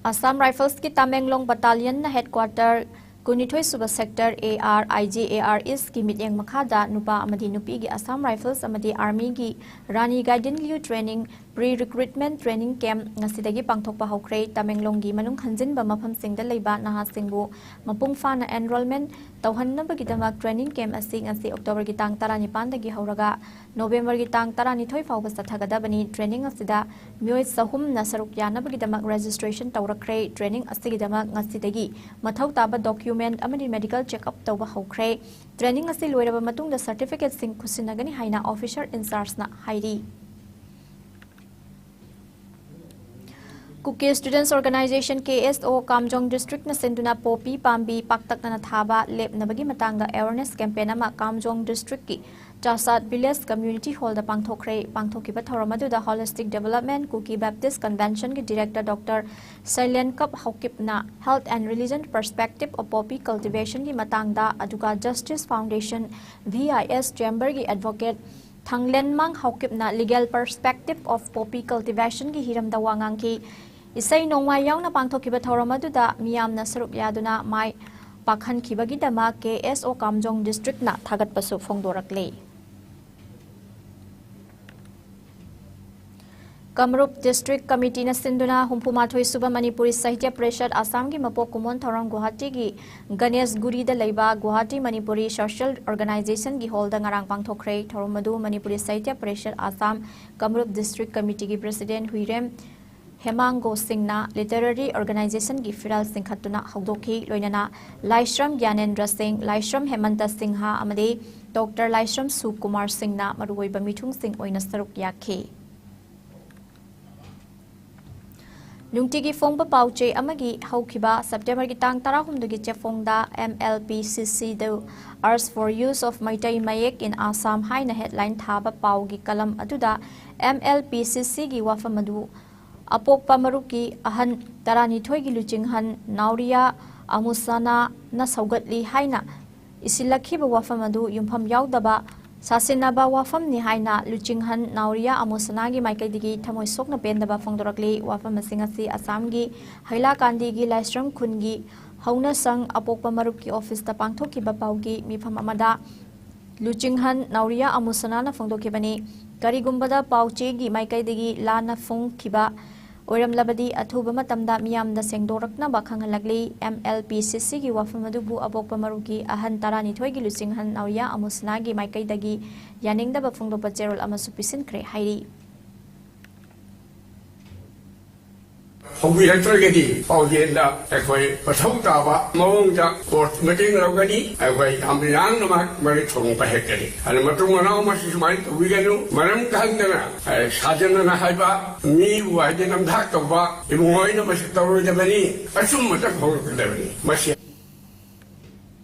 Assam Riflesꯀꯤ ꯇꯃꯦꯡꯂꯣꯡ Battalionꯅ headquarter ꯀꯨꯟꯅꯤꯊꯣꯏ ꯁꯨꯕ sector AR IGAR Eastꯀꯤ ꯃꯤꯠꯌꯦꯡ ꯃꯈꯥꯗ ꯅꯨꯄꯥ ꯑꯃꯗꯤ ꯅꯨꯄꯤꯒꯤ Assam Rifles ꯑꯃꯗꯤ Armyꯒꯤ Rani Gaidinliu Training Pre-Recruitment Training Camp ꯉꯁꯤꯗꯒꯤ ꯄꯥꯡꯊꯣꯛꯄ ꯍꯧꯈ꯭ꯔꯦ꯫ ꯇꯃꯦꯡꯂꯣꯡꯒꯤ ꯃꯅꯨꯡ ꯍꯟꯖꯤꯟꯕ ꯃꯐꯝꯁꯤꯡꯗ ꯂꯩꯕ ꯅꯍꯥꯁꯤꯡꯕꯨ ꯃꯄꯨꯡ ꯐꯥꯅ enrollment ꯇꯧꯍꯟꯅꯕꯒꯤꯗꯃꯛ training camp ꯑꯁꯤ ꯉꯁꯤ Octoberꯒꯤ ꯇꯥꯡ ꯇꯔꯥꯅꯤꯄꯥꯟꯗꯒꯤ ꯍꯧꯔꯒ Novemberꯒꯤ ꯇꯥꯡ ꯇꯔꯥꯅꯤꯊꯣꯏ ꯐꯥꯎꯕ ꯆꯠꯊꯒꯗꯕꯅꯤ꯫ Training ꯑꯁꯤꯗ ꯃꯤꯑꯣꯏ ꯆꯍꯨꯝꯅ ꯁꯔꯨꯛ ꯌꯥꯅꯕꯒꯤꯗꯃꯛ registration ꯇꯧꯔꯛꯈ꯭ꯔꯦ꯫ Training ꯑꯁꯤꯒꯤꯗꯃꯛ ꯉꯁꯤꯗꯒꯤ ꯃꯊꯧ ꯇꯥꯕ document ꯑꯃꯗꯤ medical checkup ꯇꯧꯕ ꯍꯧꯈ꯭ꯔꯦ꯫ Training ꯑꯁꯤ ꯂꯣꯏꯔꯕ ꯃꯇꯨꯡꯗ certificateꯁꯤꯡ ꯈꯨꯠꯁꯤꯟꯅꯒꯅꯤ ꯍꯥꯏꯅ officer in chargeꯅ ꯍꯥꯏꯔꯤ꯫ Kuki Students Organisation, KSO, ꯀꯥꯝꯖꯣꯡ Districtꯅ ꯁꯤꯟꯗꯨꯅ ꯄꯣꯄꯤ ꯄꯥꯝꯕꯤ ꯄꯥꯛꯇꯛꯅꯅ ꯊꯥꯕ ꯂꯦꯞꯅꯕꯒꯤ ꯃꯇꯥꯡꯗ awareness campaign ꯑꯃ ꯀꯥꯝꯖꯣꯡ Districtꯀꯤ ꯆꯥꯁꯥꯠ Village Community Hallꯗ ꯄꯥꯡꯊꯣꯛꯈ꯭ꯔꯦ꯫ ꯄꯥꯡꯊꯣꯛꯈꯤꯕ ꯊꯧꯔꯝ ꯑꯗꯨꯗ Holistic Development Kuki Baptist Conventionꯒꯤ Director Doctor Sailenkap Haokipꯅ Health and Religion Perspective of Poppy Cultivationꯒꯤ ꯃꯇꯥꯡꯗ, ꯑꯗꯨꯒ Justice Foundation VIS Chamberꯒꯤ Advocate ꯊꯥꯡꯂꯦꯟꯃꯥꯡ ꯍꯥꯎꯀꯤꯞꯅ Legal Perspective of Poppy Cultivationꯒꯤ ꯍꯤꯔꯝꯗ ꯋꯥ ꯉꯥꯡꯈꯤ꯫ ꯏꯁꯩ ꯅꯣꯡꯃꯥꯏ ꯌꯥꯎꯅ ꯄꯥꯡꯊꯣꯛꯈꯤꯕ ꯊꯧꯔꯝ ꯑꯗꯨꯗ ꯃꯤꯌꯥꯝꯅ ꯁꯔꯨꯛ ꯌꯥꯗꯨꯅ ꯃꯥꯏ ꯄꯥꯛꯍꯟꯈꯤꯕꯒꯤꯗꯃꯛ KSO ꯀꯥꯝꯖꯣꯡ Districtꯅ ꯊꯥꯒꯠꯄꯁꯨ ꯐꯣꯡꯗꯣꯔꯛꯂꯤ꯫ ꯀꯥꯃꯔꯨꯞ ꯗꯤꯁꯇ꯭ꯔꯤꯛ ꯀꯃꯤꯇꯤꯅ ꯁꯤꯟꯗꯨꯅ ꯍꯨꯝꯐꯨ ꯃꯥꯊꯣꯏ ꯁꯨꯕ ꯃꯅꯤꯄꯨꯔꯤ ꯁꯥꯍꯤꯇ꯭ꯌ ꯄꯔꯤꯁꯠ ꯑꯁꯥꯝꯒꯤ ꯃꯄꯣꯛ ꯀꯨꯝꯑꯣꯟ ꯊꯧꯔꯝ ꯒꯨꯋꯥꯍꯥꯇꯤꯒꯤ ꯒꯅꯦꯁ ꯒꯨꯔꯤꯗ ꯂꯩꯕ ꯒꯨꯋꯥꯍꯥꯇꯤ ꯃꯅꯤꯄꯨꯔꯤ ꯁꯣꯁꯤꯌꯦꯜ ꯑꯣꯔꯒꯅꯥꯏꯖꯦꯁꯟꯒꯤ ꯍꯣꯜꯗ ꯉꯔꯥꯡ ꯄꯥꯡꯊꯣꯛꯈ꯭ꯔꯦ꯫ ꯊꯧꯔꯝ ꯑꯗꯨ ꯃꯅꯤꯄꯨꯔꯤ ꯁꯥꯍꯤꯇ꯭ꯌ ꯄꯔꯤꯁꯠ ꯑꯁꯥꯝ ꯀꯥꯃꯔꯨꯞ ꯗꯤꯁꯇ꯭ꯔꯤꯛ ꯀꯃꯤꯇꯤꯒꯤ ꯄ꯭ꯔꯁꯤꯗꯦꯟꯠ ꯍꯨꯏꯔꯦꯝ ꯍꯦꯃꯥꯡꯒꯣ ꯁꯤꯡꯅ ꯂꯤꯇꯔꯦꯔꯤ ꯑꯣꯔꯒꯅꯥꯏꯖꯦꯁꯟꯒꯤ ꯐꯤꯔꯥꯜ ꯆꯤꯡꯈꯠꯇꯨꯅ ꯍꯧꯗꯣꯛꯈꯤ꯫ ꯂꯣꯏꯅꯅ ꯂꯥꯏꯁ꯭ꯔꯝ ꯒ꯭ꯌꯥꯅꯦꯟꯗ꯭ꯔ ꯁꯤꯡ, ꯂꯥꯏꯁ꯭ꯔꯝ ꯍꯦꯃꯟꯇ ꯁꯤꯡꯍ ꯑꯃꯗꯤ ꯗꯣꯛꯇꯔ ꯂꯥꯏꯁ꯭ꯔꯝ ꯁꯨꯀꯨꯃꯥꯔ ꯁꯤꯡꯅ ꯃꯔꯨꯑꯣꯏꯕ ꯃꯤꯊꯨꯡꯁꯤꯡ ꯑꯣꯏꯅ ꯁꯔꯨꯛ ꯌꯥꯈꯤ꯫ ꯅꯨꯡꯇꯤꯒꯤ ꯐꯣꯡꯕ ꯄꯥꯎ ꯆꯦ ꯑꯃꯒꯤ ꯍꯧꯈꯤꯕ ꯁꯦꯞꯇꯦꯝꯕꯔꯒꯤ ꯇꯥꯡ ꯇꯔꯥꯍꯨꯝꯗꯣꯏꯒꯤ ꯆꯦꯐꯣꯡꯗ M L P C C the Urge for Use of Meitei Mayek in Assam ꯍꯥꯏꯅ ꯍꯦꯗꯂꯥꯏꯟ ꯊꯥꯕ ꯄꯥꯎꯒꯤ ꯀꯂꯝ ꯑꯗꯨꯗ M L P C C ꯒꯤ ꯋꯥꯐꯝ ꯑꯗꯨ ꯑꯄꯣꯛꯄ ꯃꯔꯨꯞꯀꯤ ꯑꯍꯟ ꯇꯔꯥꯅꯤꯊꯣꯏꯒꯤ ꯂꯨꯆꯤꯡꯍꯟ ꯅꯥꯎꯔꯤꯌꯥ ꯑꯃꯨꯁꯅꯥꯅ ꯁꯧꯒꯠꯂꯤ ꯍꯥꯏꯅ ꯏꯁꯤꯜꯂꯛꯈꯤꯕ ꯋꯥꯐꯝ ꯑꯗꯨ ꯌꯨꯝꯐꯝ ꯌꯥꯎꯗꯕ ꯁꯥꯁꯤꯟꯅꯕ ꯋꯥꯐꯝꯅꯤ ꯍꯥꯏꯅ ꯂꯨꯆꯤꯡꯍꯟ ꯅꯥꯎꯔꯤꯌꯥ ꯑꯃꯨꯁꯅꯥꯒꯤ ꯃꯥꯏꯀꯩꯗꯒꯤ ꯊꯃꯣꯏ ꯁꯣꯛꯅ ꯄꯦꯟꯗꯕ ꯐꯣꯡꯗꯣꯔꯛꯂꯤ꯫ ꯋꯥꯐꯝ ꯑꯁꯤꯡ ꯑꯁꯤ ꯑꯁꯥꯝꯒꯤ ꯍꯩꯂꯥꯀꯥꯟꯗꯤꯒꯤ ꯂꯥꯏꯁ꯭ꯔꯝ ꯈꯨꯟꯒꯤ ꯍꯧꯅꯁꯪ ꯑꯄꯣꯛꯄ ꯃꯔꯨꯞꯀꯤ ꯑꯣꯐꯤꯁꯇ ꯄꯥꯡꯊꯣꯛꯈꯤꯕ ꯄꯥꯎꯒꯤ ꯃꯤꯐꯝ ꯑꯃꯗ ꯂꯨꯆꯤꯡꯍꯟ ꯅꯥꯎꯔꯤꯌꯥ ꯑꯃꯨꯁꯅꯥꯅ ꯐꯣꯡꯗꯣꯛꯈꯤꯕꯅꯤ꯫ ꯀꯔꯤꯒꯨꯝꯕꯗ ꯄꯥꯎ ꯆꯦꯒꯤ ꯃꯥꯏꯀꯩꯗꯒꯤ ꯂꯥꯟꯅ ꯐꯣꯡꯈꯤꯕ ꯑꯣꯏꯔꯝꯂꯕꯗꯤ ꯑꯊꯨꯕ ꯃꯇꯝꯗ ꯃꯤꯌꯥꯝꯗ ꯁꯦꯡꯗꯣꯔꯛꯅꯕ ꯈꯪꯍꯜꯂꯛꯂꯤ꯫ M L P C C ꯒꯤ ꯋꯥꯐꯝ ꯑꯗꯨꯕꯨ ꯑꯄꯣꯛꯄ ꯃꯔꯨꯞꯀꯤ ꯑꯍꯟ ꯇꯔꯥꯅꯤꯊꯣꯏꯒꯤ ꯂꯨꯆꯤꯡꯍꯟ ꯅꯥꯎꯔꯤꯌꯥ ꯑꯃꯨꯁꯅꯥꯒꯤ ꯃꯥꯏꯀꯩꯗꯒꯤ ꯌꯥꯅꯤꯡꯗꯕ ꯐꯣꯡꯗꯣꯛꯄ ꯆꯦꯔꯣꯜ ꯑꯃꯁꯨ ꯄꯤꯁꯤꯟꯈ꯭ꯔꯦ ꯍꯥꯏꯔꯤ꯫ ꯍꯧꯕꯤꯔꯛꯇ꯭ꯔꯒꯗꯤ ꯄꯥꯎꯖꯦꯜꯗ ꯑꯩꯈꯣꯏ ꯃꯊꯧ ꯇꯥꯕ ꯃꯑꯣꯡꯗ ꯀꯣꯔꯠ ꯃꯇꯦꯡ ꯂꯧꯒꯅꯤ꯫ ꯑꯩꯈꯣꯏ ꯌꯥꯝ ꯌꯥꯡꯅꯃꯛ ꯃꯔꯤꯛ ꯊꯣꯡꯕ ꯍꯦꯛꯀꯅꯤ꯫ ꯑꯗꯨ ꯃꯇꯨꯡ ꯃꯅꯥꯎ ꯃꯁꯤ ꯁꯨꯃꯥꯏꯅ ꯇꯧꯕꯤꯒꯅꯨ꯫ ꯃꯔꯝ ꯈꯪꯗꯅ, ꯑꯦ, ꯁꯥꯖꯟꯅꯅ ꯍꯥꯏꯕ, ꯃꯤꯕꯨ ꯍꯥꯏꯗꯤ ꯅꯝꯊꯥꯛ ꯇꯧꯕ ꯏꯕꯨꯡꯉꯣ ꯍꯣꯏꯅ ꯃꯁꯤ ꯇꯧꯔꯣꯏꯗꯕꯅꯤ, ꯑꯆꯨꯝꯕꯇ ꯐꯣꯡꯗꯣꯛꯀꯗꯕꯅꯤ꯫ ꯃꯁꯤ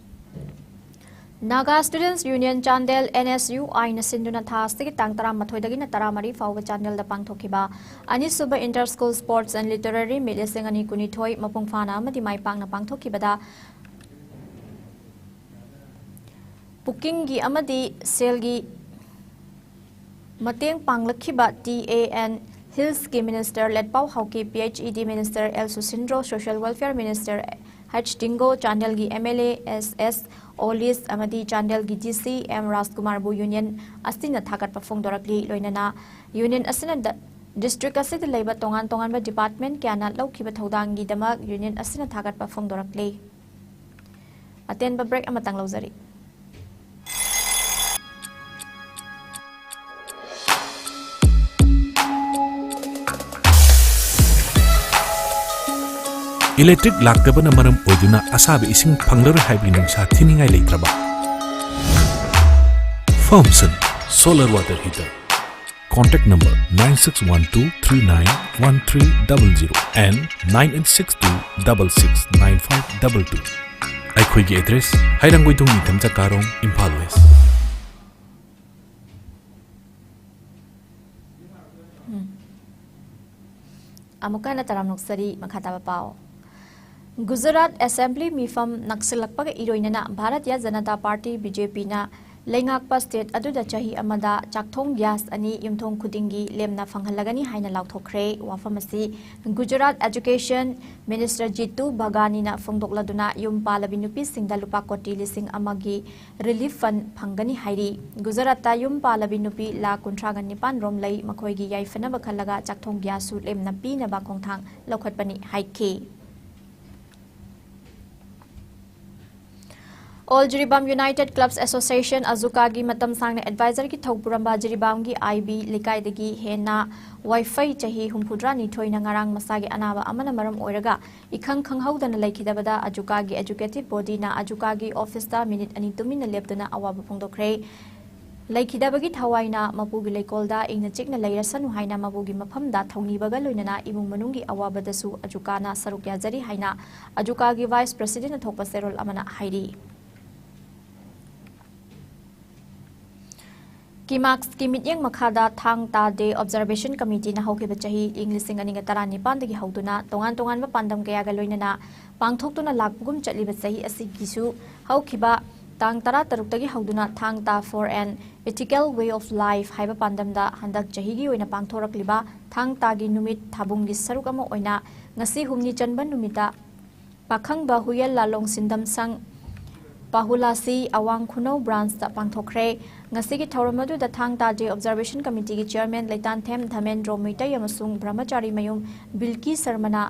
Naga Students Union Chandel, N S U I ꯅ ꯁꯤꯟꯗꯨꯅ ꯊꯥ ꯑꯁꯤꯒꯤ ꯇꯥꯡ ꯇꯔꯥꯃꯥꯊꯣꯏꯗꯒꯤꯅ ꯇꯔꯥꯃꯔꯤ ꯐꯥꯎꯕ ꯆꯥꯟꯗꯦꯜꯗ ꯄꯥꯡꯊꯣꯛꯈꯤꯕ ꯑꯅꯤꯁꯨꯕ Inter School Sports and Literary Meet ꯂꯤꯁꯤꯡ ꯑꯅꯤ ꯀꯨꯟꯅꯤꯊꯣꯏ ꯃꯄꯨꯡ ꯐꯥꯅ ꯑꯃꯗꯤ ꯃꯥꯏ ꯄꯥꯛꯅ ꯄꯥꯡꯊꯣꯛꯈꯤꯕꯗ ꯄꯨꯛꯀꯤꯡꯒꯤ ꯑꯃꯗꯤ ꯁꯦꯜꯒꯤ ꯃꯇꯦꯡ ꯄꯥꯡꯂꯛꯈꯤꯕ T A N Hills ꯀꯤ Minister ꯂꯦꯠꯄꯥꯎ ꯍꯥꯎꯀꯤ, P H E D Minister L ꯁꯨꯁꯤꯟꯗ꯭ꯔꯣ, Social Welfare Minister H ꯇꯤꯡꯒꯣ, ꯆꯥꯟꯗꯦꯜꯒꯤ M L A S S ꯑꯣꯂꯤꯁ ꯑꯃꯗꯤ ꯆꯥꯟꯗꯦꯜꯒꯤ D C M ꯔꯥꯖꯀꯨꯃꯥꯔꯕꯨ Union ꯑꯁꯤꯅ ꯊꯥꯒꯠꯄ ꯐꯣꯡꯗꯣꯔꯛꯂꯤ꯫ ꯂꯣꯏꯅꯅ Union ꯑꯁꯤꯅ ꯗ-, ꯗꯤꯁꯇ꯭ꯔꯤꯛ ꯑꯁꯤꯗ ꯂꯩꯕ ꯇꯣꯉꯥꯟ ꯇꯣꯉꯥꯟꯕ ꯗꯤꯄꯥꯔꯠꯃꯦꯟꯠ ꯀꯌꯥꯅ ꯂꯧꯈꯤꯕ ꯊꯧꯗꯥꯡꯒꯤꯗꯃꯛ ꯌꯨꯅꯤꯠ ꯑꯁꯤꯅ ꯊꯥꯒꯠꯄ ꯐꯣꯡꯗꯣꯔꯛꯂꯤ꯫ ꯑꯇꯦꯟꯕ ꯕ꯭ꯔꯦꯛ ꯑꯃꯇꯪ ꯂꯧꯖꯔꯤ꯫ ꯏꯂꯦꯛꯇ꯭ꯔꯤꯛ ꯂꯥꯛꯇꯕꯅ ꯃꯔꯝ ꯑꯣꯏꯗꯨꯅ ꯑꯁꯥꯕ ꯏꯁꯤꯡ ꯐꯪꯂꯔꯣꯏ ꯍꯥꯏꯕꯒꯤ ꯅꯨꯡꯁꯥ ꯊꯤꯅꯤꯡꯉꯥꯏ ꯂꯩꯇ꯭ꯔꯕ? Firmson solar water heater, contact number nine six one two three nine one three double zero and nine eight six two double six nine five double two꯫ ꯑꯩꯈꯣꯏꯒꯤ ꯑꯦꯗ꯭ꯔꯦꯁ: ꯍꯩꯔꯥꯡꯒꯣꯏꯊꯣꯡ ꯅꯤꯡꯊꯝ ꯆꯀꯥꯔꯣꯡ, ꯏꯝꯐꯥꯜ ꯋꯦꯁ꯫ ꯎꯝ꯫ ꯑꯃꯨꯛꯀ ꯍꯟꯅ ꯇꯔꯥꯝꯅ ꯑꯣꯛꯆꯔꯤ꯫ ꯃꯈꯥ ꯇꯥꯕ ꯄꯥꯎ꯫ ꯒꯨꯖꯔꯥꯠ ꯑꯦꯁꯦꯝꯕ꯭ꯂꯤ ꯃꯤꯐꯝ ꯅꯛꯁꯤꯜꯂꯛꯄꯒ ꯏꯔꯣꯏꯅꯅ Bharatiya Janata party, B J ꯄꯤꯅ ꯂꯩꯉꯥꯛꯄ ꯁ꯭ꯇꯦꯠ ꯑꯗꯨꯗ ꯆꯍꯤ ꯑꯃꯗ ꯆꯥꯛꯊꯣꯡ ꯒ꯭ꯌꯥꯁ ꯑꯅꯤ ꯌꯨꯝꯊꯣꯡ ꯈꯨꯗꯤꯡꯒꯤ ꯂꯦꯝꯅ ꯐꯪꯍꯜꯂꯒꯅꯤ ꯍꯥꯏꯅ ꯂꯥꯎꯊꯣꯛꯈ꯭ꯔꯦ꯫ ꯋꯥꯐꯝ ꯑꯁꯤ ꯒꯨꯖꯔꯥꯠ ꯑꯦꯖꯨꯀꯦꯁꯟ ꯃꯤꯅꯤꯁꯇꯔ ꯖꯤꯇꯨ ꯕꯒꯥꯅꯤꯅ ꯐꯣꯡꯗꯣꯛꯂꯗꯨꯅ ꯌꯨꯝ ꯄꯥꯜꯂꯕꯤ ꯅꯨꯄꯤꯁꯤꯡꯗ ꯂꯨꯄꯥ ꯀꯣꯇꯤ ꯂꯤꯁꯤꯡ ꯑꯃꯒꯤ ꯔꯤꯂꯤꯐ ꯐꯟ ꯐꯪꯒꯅꯤ ꯍꯥꯏꯔꯤ꯫ ꯒꯨꯖꯔꯥꯠꯇ ꯌꯨꯝ ꯄꯥꯜꯂꯕꯤ ꯅꯨꯄꯤ ꯂꯥꯈ ꯀꯨꯟꯊ꯭ꯔꯥꯒ ꯅꯤꯄꯥꯟ ꯔꯣꯝ ꯂꯩ, ꯃꯈꯣꯏꯒꯤ ꯌꯥꯏꯐꯅꯕ ꯈꯜꯂꯒ ꯆꯥꯛꯊꯣꯡ ꯒ꯭ꯌꯥꯁꯁꯨ ꯂꯦꯝꯅ ꯄꯤꯅꯕ ꯈꯣꯡꯊꯥꯡ ꯂꯧꯈꯠꯄꯅꯤ ꯍꯥꯏꯈꯤ꯫ ꯑꯣꯜ ꯖꯤꯔꯤꯕꯥꯝ ꯌꯨꯅꯥꯏꯇꯦꯗ ꯀ꯭ꯂꯕꯁ ꯑꯦꯁꯣꯁꯤꯌꯦꯁꯟ, ꯑꯖꯨꯀꯥꯒꯤ ꯃꯇꯝ ꯁꯥꯡꯅ ꯑꯦꯗꯚꯥꯏꯖꯔꯒꯤ ꯊꯧ ꯄꯨꯔꯝꯕ ꯖꯤꯔꯤꯕꯥꯝꯒꯤ ꯑꯥꯏ ꯕꯤ ꯂꯩꯀꯥꯏꯗꯒꯤ ꯍꯦꯟꯅ ꯋꯥꯏꯐꯩ ꯆꯍꯤ ꯍꯨꯝꯐꯨꯇꯔꯥꯅꯤꯊꯣꯏꯅ ꯉꯔꯥꯡ ꯃꯁꯥꯒꯤ ꯑꯅꯥꯕ ꯑꯃꯅ ꯃꯔꯝ ꯑꯣꯏꯔꯒ ꯏꯈꯪ ꯈꯪꯍꯧꯗꯅ ꯂꯩꯈꯤꯗꯕꯗ ꯑꯖꯨꯀꯥꯒꯤ ꯑꯦꯖꯨꯀꯦꯇꯤꯚ ꯕꯣꯗꯤꯅ ꯑꯖꯨꯀꯥꯒꯤ ꯑꯣꯐꯤꯁꯇ ꯃꯤꯅꯤꯠ ꯑꯅꯤ ꯇꯨꯃꯤꯟꯅ ꯂꯦꯞꯇꯨꯅ ꯑꯋꯥꯕ ꯐꯣꯡꯗꯣꯛꯈ꯭ꯔꯦ꯫ ꯂꯩꯈꯤꯗꯕꯒꯤ ꯊꯋꯥꯏꯅ ꯃꯄꯨꯒꯤ ꯂꯩꯀꯣꯜꯗ ꯏꯪꯅ ꯆꯤꯛꯅ ꯂꯩꯔꯁꯅꯨ ꯍꯥꯏꯅ ꯃꯄꯨꯒꯤ ꯃꯐꯝꯗ ꯊꯧꯅꯤꯕꯒ ꯂꯣꯏꯅꯅ ꯏꯃꯨꯡ ꯃꯅꯨꯡꯒꯤ ꯑꯋꯥꯕꯗꯁꯨ ꯑꯖꯨꯀꯥꯅ ꯁꯔꯨꯛ ꯌꯥꯖꯔꯤ ꯍꯥꯏꯅ ꯑꯖꯨꯀꯥꯒꯤ ꯚꯥꯏꯁ ꯄ꯭ꯔꯦꯁꯤꯗꯦꯟꯠꯅ ꯊꯣꯛꯄ ꯆꯦꯔꯣꯜ ꯑꯃꯅ ꯍꯥꯏꯔꯤ꯫ ꯀꯤꯃꯥꯛꯁꯀꯤ ꯃꯤꯠꯌꯦꯡ ꯃꯈꯥꯗ ꯊꯥꯡ ꯇꯥ ꯗꯦ ꯑꯣꯕꯖꯔꯕꯦꯁꯟ ꯀꯃꯤꯇꯤꯅ ꯍꯧꯈꯤꯕ ꯆꯍꯤ ꯏꯪ ꯂꯤꯁꯤꯡ ꯑꯅꯤꯒ ꯇꯔꯥꯅꯤꯄꯥꯟꯗꯒꯤ ꯍꯧꯗꯨꯅ ꯇꯣꯉꯥꯟ ꯇꯣꯉꯥꯟꯕ ꯄꯥꯟꯗꯝ ꯀꯌꯥꯒ ꯂꯣꯏꯅꯅ ꯄꯥꯡꯊꯣꯛꯇꯨꯅ ꯂꯥꯛꯄꯒꯨꯝ ꯆꯠꯂꯤꯕ ꯆꯍꯤ ꯑꯁꯤꯒꯤꯁꯨ ꯍꯧꯈꯤꯕ ꯇꯥꯡ ꯇꯔꯥꯇꯔꯨꯛꯇꯒꯤ ꯍꯧꯗꯨꯅ ꯊꯥꯡ ꯇꯥ for an ethical way of life ꯍꯥꯏꯕ ꯄꯥꯟꯗꯝꯗ ꯍꯟꯗꯛ ꯆꯍꯤꯒꯤ ꯑꯣꯏꯅ ꯄꯥꯡꯊꯣꯔꯛꯂꯤꯕ ꯊꯥꯡ ꯇꯥꯒꯤ ꯅꯨꯃꯤꯠ ꯊꯥꯕꯨꯡꯒꯤ ꯁꯔꯨꯛ ꯑꯃ ꯑꯣꯏꯅ ꯉꯁꯤ ꯍꯨꯝꯅꯤ ꯆꯟꯕ ꯅꯨꯃꯤꯠꯇ ꯄꯥꯈꯪꯕ ꯍꯨꯌꯦꯜ ꯂꯥꯂꯣꯡ ꯁꯤꯟꯗꯝ ꯁꯪ ꯄꯥꯍꯨꯂꯥꯁꯤ ꯑꯋꯥꯡ ꯈꯨꯅꯧ ꯕ꯭ꯔꯥꯟꯁꯇ ꯄꯥꯡꯊꯣꯛꯈ꯭ꯔꯦ꯫ ꯉꯁꯤꯒꯤ ꯊꯧꯔꯝ ꯑꯗꯨꯗ ꯊꯥꯡ ꯇꯥ ꯗꯦ ꯑꯣꯕꯖꯥꯔꯕꯦꯁꯟ ꯀꯃꯤꯇꯤꯒꯤ ꯆꯤꯌꯔꯃꯦꯟ ꯂꯩꯇꯥꯟꯊꯦꯝ ꯙꯃꯦꯟꯗ꯭ꯔꯣ ꯃꯩꯇꯩ ꯑꯃꯁꯨꯡ ꯕ꯭ꯔꯍꯃꯆꯥꯔꯤ ꯃꯌꯨꯝ ꯕꯤꯜꯀꯤ ꯁꯔꯃꯅ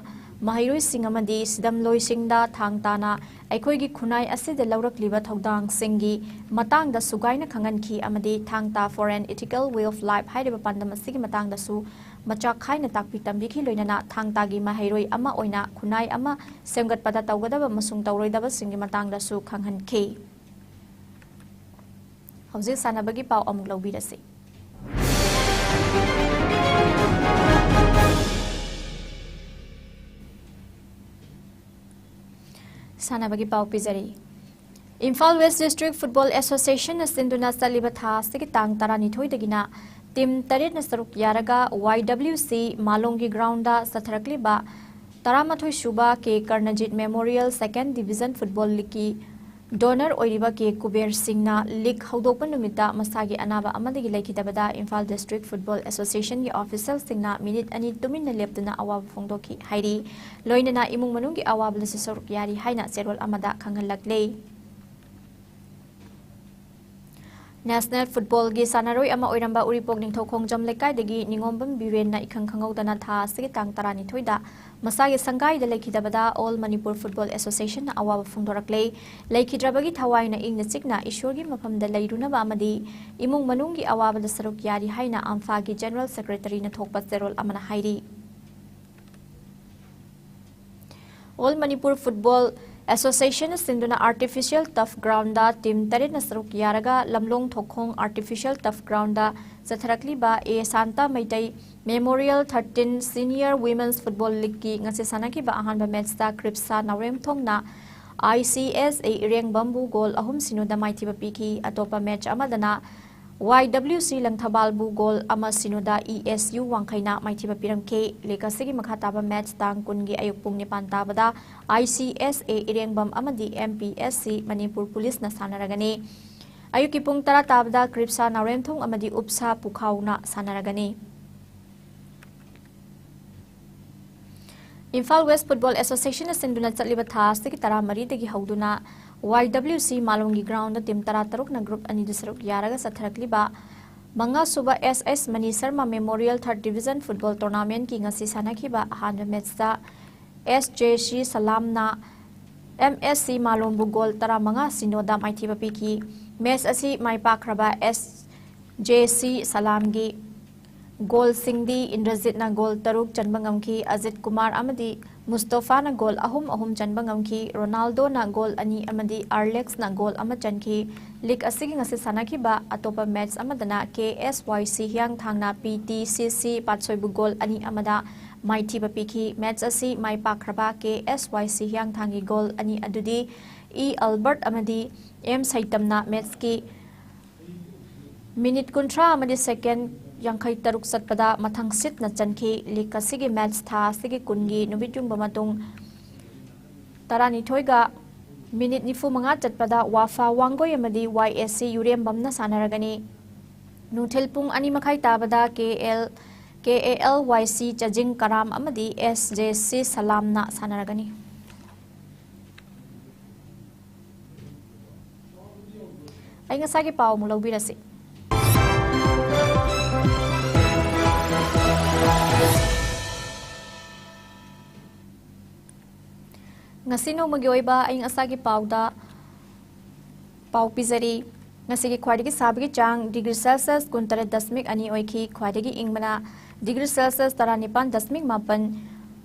ꯃꯍꯩꯔꯣꯏꯁꯤꯡ ꯑꯃꯗꯤ ꯁꯤꯗꯝꯂꯣꯏꯁꯤꯡꯗ ꯊꯥꯡ ꯇꯥꯅ ꯑꯩꯈꯣꯏꯒꯤ ꯈꯨꯟꯅꯥꯏ ꯑꯁꯤꯗ ꯂꯧꯔꯛꯂꯤꯕ ꯊꯧꯗꯥꯡꯁꯤꯡꯒꯤ ꯃꯇꯥꯡꯗ ꯁꯨꯒꯥꯏꯅ ꯈꯪꯍꯟꯈꯤ ꯑꯃꯗꯤ ꯊꯥꯡ ꯇꯥ for an ethical way of life ꯍꯥꯏꯔꯤꯕ ꯄꯥꯟꯗꯝ ꯑꯁꯤꯒꯤ ꯃꯇꯥꯡꯗꯁꯨ ꯃꯆꯥꯛ ꯈꯥꯏꯅ ꯇꯥꯛꯄꯤ ꯇꯝꯕꯤꯈꯤ꯫ ꯂꯣꯏꯅꯅ ꯊꯥꯡ ꯇꯥꯒꯤ ꯃꯍꯩꯔꯣꯏ ꯑꯃ ꯑꯣꯏꯅ ꯈꯨꯟꯅꯥꯏ ꯑꯃ ꯁꯦꯝꯒꯠꯄꯗ ꯇꯧꯒꯗꯕ ꯑꯃꯁꯨꯡ ꯇꯧꯔꯣꯏꯗꯕꯁꯤꯡꯒꯤ ꯃꯇꯥꯡꯗꯁꯨ ꯈꯪꯍꯟꯈꯤ꯫ ꯍꯧꯖꯤꯛ ꯁꯥꯟꯅꯕꯒꯤ ꯄꯥꯎ ꯑꯃꯨꯛ ꯂꯧꯕꯤꯔꯁꯤ꯫ ꯁꯥꯟꯅꯕꯒꯤ ꯄꯥꯎ ꯄꯤꯖꯔꯤ꯫ ꯏꯝꯐꯥꯜ ꯋꯦꯁ ꯗꯤꯁꯇ꯭ꯔꯤꯛ ꯐꯨꯠꯕꯣꯜ ꯑꯦꯁꯣꯁꯤꯌꯦꯁꯟꯅ ꯁꯤꯟꯗꯨꯅ ꯆꯠꯂꯤꯕ ꯊꯥ ꯑꯁꯤꯒꯤ ꯇꯥꯡ ꯇꯔꯥꯅꯤꯊꯣꯏꯗꯒꯤꯅ ꯇꯤꯝ ꯇꯔꯦꯠꯅ ꯁꯔꯨꯛ ꯌꯥꯔꯒ ꯋꯥꯏ ꯗꯕ꯭ꯂꯤꯎ ꯁꯤ ꯃꯥꯂꯣꯝꯒꯤ ꯒ꯭ꯔꯥꯎꯟꯗ ꯆꯠꯊꯔꯛꯂꯤꯕ ꯇꯔꯥꯃꯥꯊꯣꯏ ꯁꯨꯕ ꯀꯦ ꯀꯔꯅꯖꯤꯠ ꯃꯦꯃꯣꯔꯤꯌꯦꯜ ꯁꯦꯀꯦꯟ ꯗꯤꯕꯤꯖꯟ ꯐꯨꯠꯕꯣꯜ ꯂꯤꯒꯀꯤ ꯗꯣꯅꯔ ꯑꯣꯏꯔꯤꯕ ꯀꯦ ꯀꯨꯕꯦꯔ ꯁꯤꯡꯅ ꯂꯤꯒ ꯍꯧꯗꯣꯛꯄ ꯅꯨꯃꯤꯠꯇ ꯃꯁꯥꯒꯤ ꯑꯅꯥꯕ ꯑꯃꯗꯒꯤ ꯂꯩꯈꯤꯗꯕꯗ ꯏꯝꯐꯥꯜ ꯗꯤꯁꯇ꯭ꯔꯤꯛ ꯐꯨꯠꯕꯣꯜ ꯑꯦꯁꯣꯁꯤꯌꯦꯁꯟꯒꯤ ꯑꯣꯐꯤꯁꯤꯌꯦꯜꯁꯤꯡꯅ ꯃꯤꯅꯤꯠ ꯑꯅꯤ ꯇꯨꯃꯤꯟꯅ ꯂꯦꯞꯇꯨꯅ ꯑꯋꯥꯕ ꯐꯣꯡꯗꯣꯛꯈꯤ ꯍꯥꯏꯔꯤ꯫ ꯂꯣꯏꯅꯅ ꯏꯃꯨꯡ ꯃꯅꯨꯡꯒꯤ ꯑꯋꯥꯕꯗꯁꯨ ꯁꯔꯨꯛ ꯌꯥꯔꯤ ꯍꯥꯏꯅ ꯆꯦꯔꯣꯜ ꯑꯃꯗ ꯈꯪꯍꯜꯂꯛꯂꯦ꯫ ꯅꯦꯁꯅꯦꯜ ꯐꯨꯠꯕꯣꯜꯒꯤ ꯁꯥꯟꯅꯔꯣꯏ ꯑꯃ ꯑꯣꯏꯔꯝꯕ ꯎꯔꯤꯄꯣꯛ ꯅꯤꯡꯊꯧ ꯈꯣꯡꯖꯝ ꯂꯩꯀꯥꯏꯗꯒꯤ ꯅꯤꯉꯣꯝꯕꯝ ꯕꯤꯔꯦꯟꯅ ꯏꯈꯪ ꯈꯪꯍꯧꯗꯅ ꯊꯥ ꯑꯁꯤꯒꯤ ꯇꯥꯡ ꯇꯔꯥꯅꯤꯊꯣꯏꯗ ꯃꯁꯥꯒꯤ ꯁꯪꯒꯥꯏꯗ ꯂꯩꯈꯤꯗꯕꯗ ꯑꯣꯜ ꯃꯅꯤꯄꯨꯔ ꯐꯨꯠꯕꯣꯜ ꯑꯦꯁꯣꯁꯤꯌꯦꯁꯟꯅ ꯑꯋꯥꯕ ꯐꯣꯡꯗꯣꯔꯛꯂꯦ꯫ ꯂꯩꯈꯤꯗ꯭ꯔꯕꯒꯤ ꯊꯋꯥꯏꯅ ꯏꯪꯅ ꯆꯤꯛꯅ ꯏꯁꯣꯔꯒꯤ ꯃꯐꯝꯗ ꯂꯩꯔꯨꯅꯕ ꯑꯃꯗꯤ ꯏꯃꯨꯡ ꯃꯅꯨꯡꯒꯤ ꯑꯋꯥꯕꯗ ꯁꯔꯨꯛ ꯌꯥꯔꯤ ꯍꯥꯏꯅ ꯑꯝꯐꯥꯒꯤ ꯖꯦꯅꯔꯦꯜ ꯁꯦꯀ꯭ꯔꯦꯇꯔꯤꯅ ꯊꯣꯛꯄ ꯆꯦꯔꯣꯜ ꯑꯃꯅ ꯍꯥꯏꯔꯤ꯫ ꯑꯣꯜ ꯃꯅꯤꯄꯨꯔ ꯐꯨꯠꯕꯣꯜ ꯑꯦꯁꯣꯁꯤꯌꯦꯁꯟꯅ ꯁꯤꯟꯗꯨꯅ ꯑꯥꯔꯇꯤꯐꯤꯁꯤꯌꯦꯜ ꯇꯐ ꯒ꯭ꯔꯥꯎꯟꯗ ꯇꯤꯝ ꯇꯔꯦꯠꯅ ꯁꯔꯨꯛ ꯌꯥꯔꯒ ꯂꯝꯂꯣꯡ ꯊꯣꯛꯈꯣꯡ ꯑꯥꯔꯇꯤꯐꯤꯁꯤꯌꯦꯜ ꯇꯐ ꯒ꯭ꯔꯥꯎꯟꯗ ꯆꯠꯊꯔꯛꯂꯤꯕ A Shanta Meitei memorial thirteenth senior women's football ꯂꯤꯒꯀꯤ ꯉꯁꯤ ꯁꯥꯟꯅꯈꯤꯕ ꯑꯍꯥꯟꯕ ꯃꯦꯠꯆꯇ ꯀ꯭ꯔꯤꯞꯁꯥ ꯅꯥꯎꯔꯦꯝꯊꯣꯡꯅ I C S A ꯏꯔꯦꯡꯕꯝꯕꯨ goal ꯑꯍꯨꯝ ꯁꯤꯅꯣꯗ ꯃꯥꯏꯊꯤꯕ ꯄꯤꯈꯤ꯫ ꯑꯇꯣꯞꯄ ꯃꯦꯠꯆ ꯑꯃꯗꯅ ꯋꯥꯏ ꯗꯕ꯭ꯂꯤꯎ ꯁꯤ ꯂꯪꯊꯕꯥꯜꯕꯨ ꯒꯣꯜ ꯑꯃ ꯁꯤꯅꯣꯗ ꯏ ꯑꯦꯁ ꯌꯨ ꯋꯥꯡꯈꯩꯅ ꯃꯥꯏꯊꯤꯕ ꯄꯤꯔꯝꯈꯤ꯫ ꯂꯤꯒ ꯑꯁꯤꯒꯤ ꯃꯈꯥ ꯇꯥꯕ ꯃꯦꯠꯆ ꯇꯥꯡ ꯀꯨꯟꯒꯤ ꯑꯌꯨꯛ ꯄꯨꯡ ꯅꯤꯄꯥꯟ ꯇꯥꯕꯗ ꯑꯥꯏ ꯁꯤ ꯑꯦꯁ ꯑꯦ ꯏꯔꯦꯡꯕꯝ ꯑꯃꯗꯤ M P S C Manipur ꯄꯨꯂꯤꯁꯅ ꯁꯥꯟꯅꯔꯒꯅꯤ꯫ ꯑꯌꯨꯛꯀꯤ ꯄꯨꯡ ꯇꯔꯥ ꯇꯥꯕꯗ ꯀ꯭ꯔꯤꯞꯁꯥ ꯅꯥꯎꯔꯦꯝꯊꯣꯡ ꯑꯃꯗꯤ ꯎꯞꯁꯥ ꯄꯨꯈꯥꯎꯅ ꯁꯥꯟꯅꯔꯒꯅꯤ꯫ ꯏꯝꯐꯥꯜ ꯋꯦꯁ ꯐꯨꯠꯕꯣꯜ ꯑꯦꯁꯣꯁꯤꯌꯦꯁꯟꯅ ꯁꯤꯟꯗꯨꯅ ꯆꯠꯂꯤꯕ ꯊꯥ ꯑꯁꯤꯒꯤ ꯇꯔꯥꯃꯔꯤꯗꯒꯤ ꯍꯧꯗꯨꯅ ꯋꯥꯏ ꯗꯕ꯭ꯂꯤꯎ ꯁꯤ ꯃꯥꯂꯣꯝꯒꯤ ground ꯇꯤꯝ ꯇꯔꯥꯇꯔꯨꯛꯅ group ꯑꯅꯤꯗ ꯁꯔꯨꯛ ꯌꯥꯔꯒ ꯆꯠꯊꯔꯛꯂꯤꯕ ꯃꯉꯥꯁꯨꯕ S S Mani Sharma Memorial Third Division Football Tournamentꯀꯤ ꯉꯁꯤ ꯁꯥꯟꯅꯈꯤꯕ ꯑꯍꯥꯟꯕ matchꯇ ꯑꯦꯁ ꯖꯦ ꯁꯤ ꯁꯂꯥꯝꯅ ꯑꯦꯝ ꯑꯦꯁ ꯁꯤ ꯃꯥꯂꯣꯝꯕꯨ goal ꯇꯔꯥꯃꯉꯥ ꯁꯤꯅꯣꯗ ꯃꯥꯏꯊꯤꯕ ꯄꯤꯈꯤ꯫ Match ꯑꯁꯤ ꯃꯥꯏ ꯄꯥꯛꯈ꯭ꯔꯕ ꯑꯦꯁ ꯖꯦ ꯁꯤ ꯁꯂꯥꯝꯒꯤ goalꯁꯤꯡꯗꯤ ꯏꯟꯗ꯭ꯔꯖꯤꯠꯅ goal ꯇꯔꯨꯛ ꯆꯟꯕ ꯉꯝꯈꯤ, ꯑꯖꯤꯠ ꯀꯨꯃꯥꯔ ꯑꯃꯗꯤ ꯃꯨꯁꯇꯣꯐꯥꯅ goal ꯑꯍꯨꯝ ꯑꯍꯨꯝ ꯆꯟꯕ ꯉꯝꯈꯤ, ꯔꯣꯅꯥꯜꯗꯣꯅ goal ꯑꯅꯤ ꯑꯃꯗꯤ ꯑꯥꯔꯂꯦꯛꯁꯅ goal ꯑꯃ ꯆꯟꯈꯤ꯫ League ꯑꯁꯤꯒꯤ ꯉꯁꯤ ꯁꯥꯟꯅꯈꯤꯕ ꯑꯇꯣꯞꯄ match ꯑꯃꯗꯅ ꯀꯦ ꯑꯦꯁ ꯋꯥꯏ ꯁꯤ ꯍꯤꯌꯥꯡꯊꯥꯡꯅ ꯄꯤ ꯇꯤ ꯁꯤ ꯁꯤ ꯄꯥꯠꯁꯣꯏꯕꯨ goal ꯑꯅꯤ ꯑꯃꯗ ꯃꯥꯏꯊꯤꯕ ꯄꯤꯈꯤ꯫ Match ꯑꯁꯤ ꯃꯥꯏ ꯄꯥꯛꯈ꯭ꯔꯕ ꯀꯦ ꯑꯦꯁ ꯋꯥꯏ ꯁꯤ ꯍꯤꯌꯥꯡꯊꯥꯡꯒꯤ goal ꯑꯅꯤ ꯑꯗꯨꯗꯤ ꯏ ꯑꯜꯕꯔꯠ ꯑꯃꯗꯤ ꯑꯦꯝ ꯁꯩꯇꯝꯅ matchꯀꯤ minute ꯀꯨꯟꯊ꯭ꯔꯥ ꯑꯃꯗꯤ second ꯌꯥꯡꯈꯩ ꯇꯔꯨꯛ ꯆꯠꯄꯗ ꯃꯊꯪ ꯁꯤꯠꯅ ꯆꯟꯈꯤ꯫ League ꯑꯁꯤꯒꯤ match ꯊꯥ ꯑꯁꯤꯒꯤ ꯀꯨꯟꯒꯤ ꯅꯨꯃꯤꯠ ꯌꯨꯡꯕ ꯃꯇꯨꯡ ꯇꯔꯥꯅꯤꯊꯣꯏꯒ minute ꯅꯤꯐꯨ ꯃꯉꯥ ꯆꯠꯄꯗ ꯋꯥꯐꯥ ꯋꯥꯡꯒꯣꯏ ꯑꯃꯗꯤ ꯋꯥꯏ ꯑꯦꯁ ꯁꯤ ꯌꯨꯔꯦꯝꯕꯝꯅ ꯁꯥꯟꯅꯔꯒꯅꯤ꯫ ꯅꯨꯡꯊꯤꯜ ꯄꯨꯡ ꯑꯅꯤ ꯃꯈꯥꯏ ꯇꯥꯕꯗ ꯀꯦ L, K A L Y ꯁꯤ ꯆꯥꯖꯤꯡ ꯀꯔꯥꯝ ꯑꯃꯗꯤ ꯑꯦꯁ ꯖꯦ ꯁꯤ ꯁꯂꯥꯝꯅ ꯁꯥꯟꯅꯔꯒꯅꯤ꯫ ꯑꯏꯪ ꯑꯁꯥꯒꯤ ꯄꯥꯎ ꯑꯃꯨꯛ ꯂꯧꯕꯤꯔꯁꯤ꯫ ꯉꯁꯤ ꯅꯣꯡꯃꯒꯤ ꯑꯣꯏꯕ ꯑꯏꯪ ꯑꯁꯥꯒꯤ ꯄꯥꯎꯗ ꯄꯥꯎ ꯄꯤꯖꯔꯤ꯫ ꯉꯁꯤꯒꯤ ꯈ꯭ꯋꯥꯏꯗꯒꯤ ꯁꯥꯕꯒꯤ ꯆꯥꯡ degree Celsius ꯀꯨꯟꯇꯔꯦꯠ ꯗꯁꯃꯤꯛ ꯑꯅꯤ ꯑꯣꯏꯈꯤ꯫ ꯈ꯭ꯋꯥꯏꯗꯒꯤ ꯏꯪꯕꯅ degree Celsius ꯇꯔꯥꯅꯤꯄꯥꯟ ꯗꯁꯃꯤꯛ ꯃꯥꯄꯟ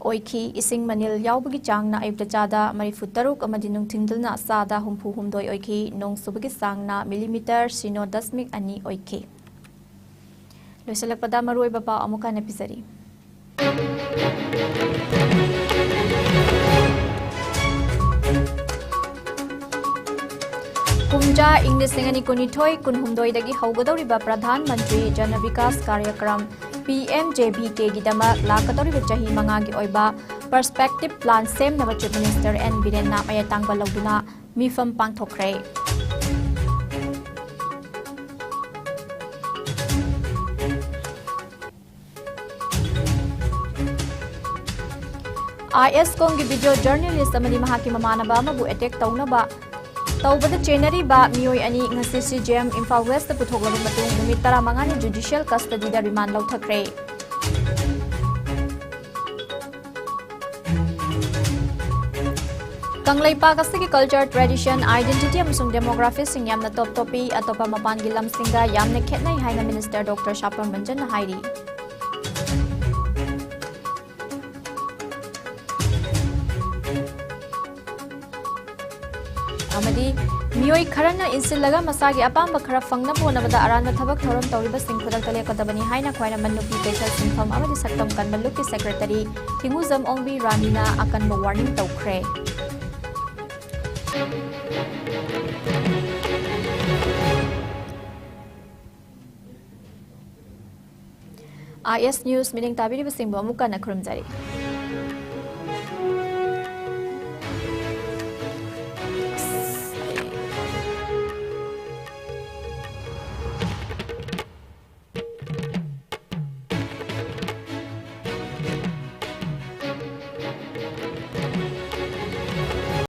ꯑꯣꯏꯈꯤ꯫ ꯏꯁꯤꯡ ꯃꯅꯤꯜ ꯌꯥꯎꯕꯒꯤ ꯆꯥꯡꯅ ꯑꯌꯨꯛꯇ ꯆꯥꯗ ꯃꯔꯤꯐꯨ ꯇꯔꯨꯛ ꯑꯃꯗꯤ ꯅꯨꯡꯊꯤꯜꯗꯅ ꯆꯥꯗ ꯍꯨꯝꯐꯨ ꯍꯨꯝꯗꯣꯏ ꯑꯣꯏꯈꯤ꯫ ꯅꯣꯡ ꯆꯨꯕꯒꯤ ꯆꯥꯡꯅ millimeter ꯁꯤꯅꯣ ꯗꯁꯃꯤꯛ ꯑꯅꯤ ꯑꯣꯏꯈꯤ꯫ ꯂꯣꯏꯁꯤꯜꯂꯛꯄꯗ ꯃꯔꯨꯑꯣꯏꯕ ꯄꯥꯎ ꯑꯃꯨꯛ ꯍꯟꯅ ꯄꯤꯖꯔꯤ꯫ ꯀꯨꯝꯖꯥ ꯏꯪ ꯂꯤꯁꯤꯡ ꯑꯅꯤ ꯀꯨꯟꯅꯤꯊꯣꯏ ꯀꯨꯟꯍꯨꯝꯗꯣꯏꯗꯒꯤ ꯍꯧꯒꯗꯧꯔꯤꯕ Pradhan Mantri Jan Vikas Karyakram, P M J B ꯀꯦꯒꯤꯗꯃꯛ ꯂꯥꯛꯀꯗꯧꯔꯤꯕ ꯆꯍꯤ ꯃꯉꯥꯒꯤ ꯑꯣꯏꯕ perspective plan ꯁꯦꯝꯅꯕ Chief Minister ꯑꯦꯟ ꯕꯤꯔꯦꯟꯅ ꯃꯌꯥꯏ ꯇꯥꯡꯕ ꯂꯧꯗꯨꯅ ꯃꯤꯐꯝ ꯄꯥꯡꯊꯣꯛꯈ꯭ꯔꯦ꯫ ꯑꯥꯏ ꯑꯦꯁ ꯀꯣꯡꯒꯤ video journalist ꯑꯃꯗꯤ ꯃꯍꯥꯛꯀꯤ ꯃꯃꯥꯟꯅꯕ ꯑꯃꯕꯨ attack ꯇꯧꯅꯕ ꯇꯧꯕꯗ ꯆꯦꯟꯅꯔꯤꯕ ꯃꯤꯑꯣꯏ ꯑꯅꯤ ꯉꯁꯤ C G M Imphal west ꯄꯨꯊꯣꯛꯂꯕ ꯃꯇꯨꯡ ꯅꯨꯃꯤꯠ ꯇꯔꯥꯃꯉꯥꯅꯤ ꯖꯨꯗꯤꯁꯤꯌꯦꯜ ꯀꯁꯇꯗꯤꯗ ꯔꯤꯃꯥꯟ ꯂꯧꯊꯈ꯭ꯔꯦ꯫ ꯀꯪꯂꯩꯄꯥꯛ ꯑꯁꯤꯒꯤ ꯀꯜꯆꯔ, ꯇ꯭ꯔꯦꯗꯤꯁꯟ, ꯑꯥꯏꯗꯦꯟꯇꯤꯇꯤ ꯑꯃꯁꯨꯡ ꯗꯦꯃꯣꯒ꯭ꯔꯥꯐꯤꯁꯤꯡ ꯌꯥꯝꯅ ꯇꯣꯞ ꯇꯣꯞꯄꯤ, ꯑꯇꯣꯞꯄ ꯃꯄꯥꯟꯒꯤ ꯂꯝꯁꯤꯡꯒ ꯌꯥꯝꯅ ꯈꯦꯠꯅꯩ ꯍꯥꯏꯅ ꯃꯤꯅꯤꯁꯇꯔ ꯗꯣꯛꯇꯔ ꯁꯥꯄꯝ ꯔꯟꯖꯟꯅ ꯍꯥꯏꯔꯤ꯫ ꯑꯃꯗꯤ ꯃꯤꯑꯣꯏ ꯈꯔꯅ ꯏꯟꯁꯤꯜꯂꯒ ꯃꯁꯥꯒꯤ ꯑꯄꯥꯝꯕ ꯈꯔ ꯐꯪꯅꯕ ꯍꯣꯠꯅꯕꯗ ꯑꯔꯥꯟꯕ ꯊꯕꯛ ꯊꯧꯔꯝ ꯇꯧꯔꯤꯕꯁꯤꯡ ꯈꯨꯗꯛꯇ ꯂꯦꯞꯀꯗꯕꯅꯤ ꯍꯥꯏꯅ ꯈ꯭ꯋꯥꯏꯔꯝꯕꯟ ꯅꯨꯄꯤ ꯀꯩꯊꯦꯜ ꯁꯤꯟꯐꯝ ꯑꯃꯗꯤ ꯁꯛꯇꯝ ꯀꯟꯕ ꯂꯨꯞꯀꯤ ꯁꯦꯀ꯭ꯔꯦꯇꯔꯤ ꯊꯤꯡꯉꯨꯖꯝ ꯑꯣꯡꯕꯤ ꯔꯥꯅꯤꯅ ꯑꯀꯟꯕ ꯋꯥꯔꯅꯤꯡ ꯇꯧꯈ꯭ꯔꯦ꯫ ꯑꯥꯏ ꯑꯦꯁ ꯅ꯭ꯌꯨꯁ ꯃꯤꯠꯌꯦꯡ ꯇꯥꯕꯤꯔꯤꯕꯁꯤꯡꯕꯨ ꯑꯃꯨꯛ ꯍꯟꯅ ꯈꯨꯔꯨꯝꯖꯔꯤ꯫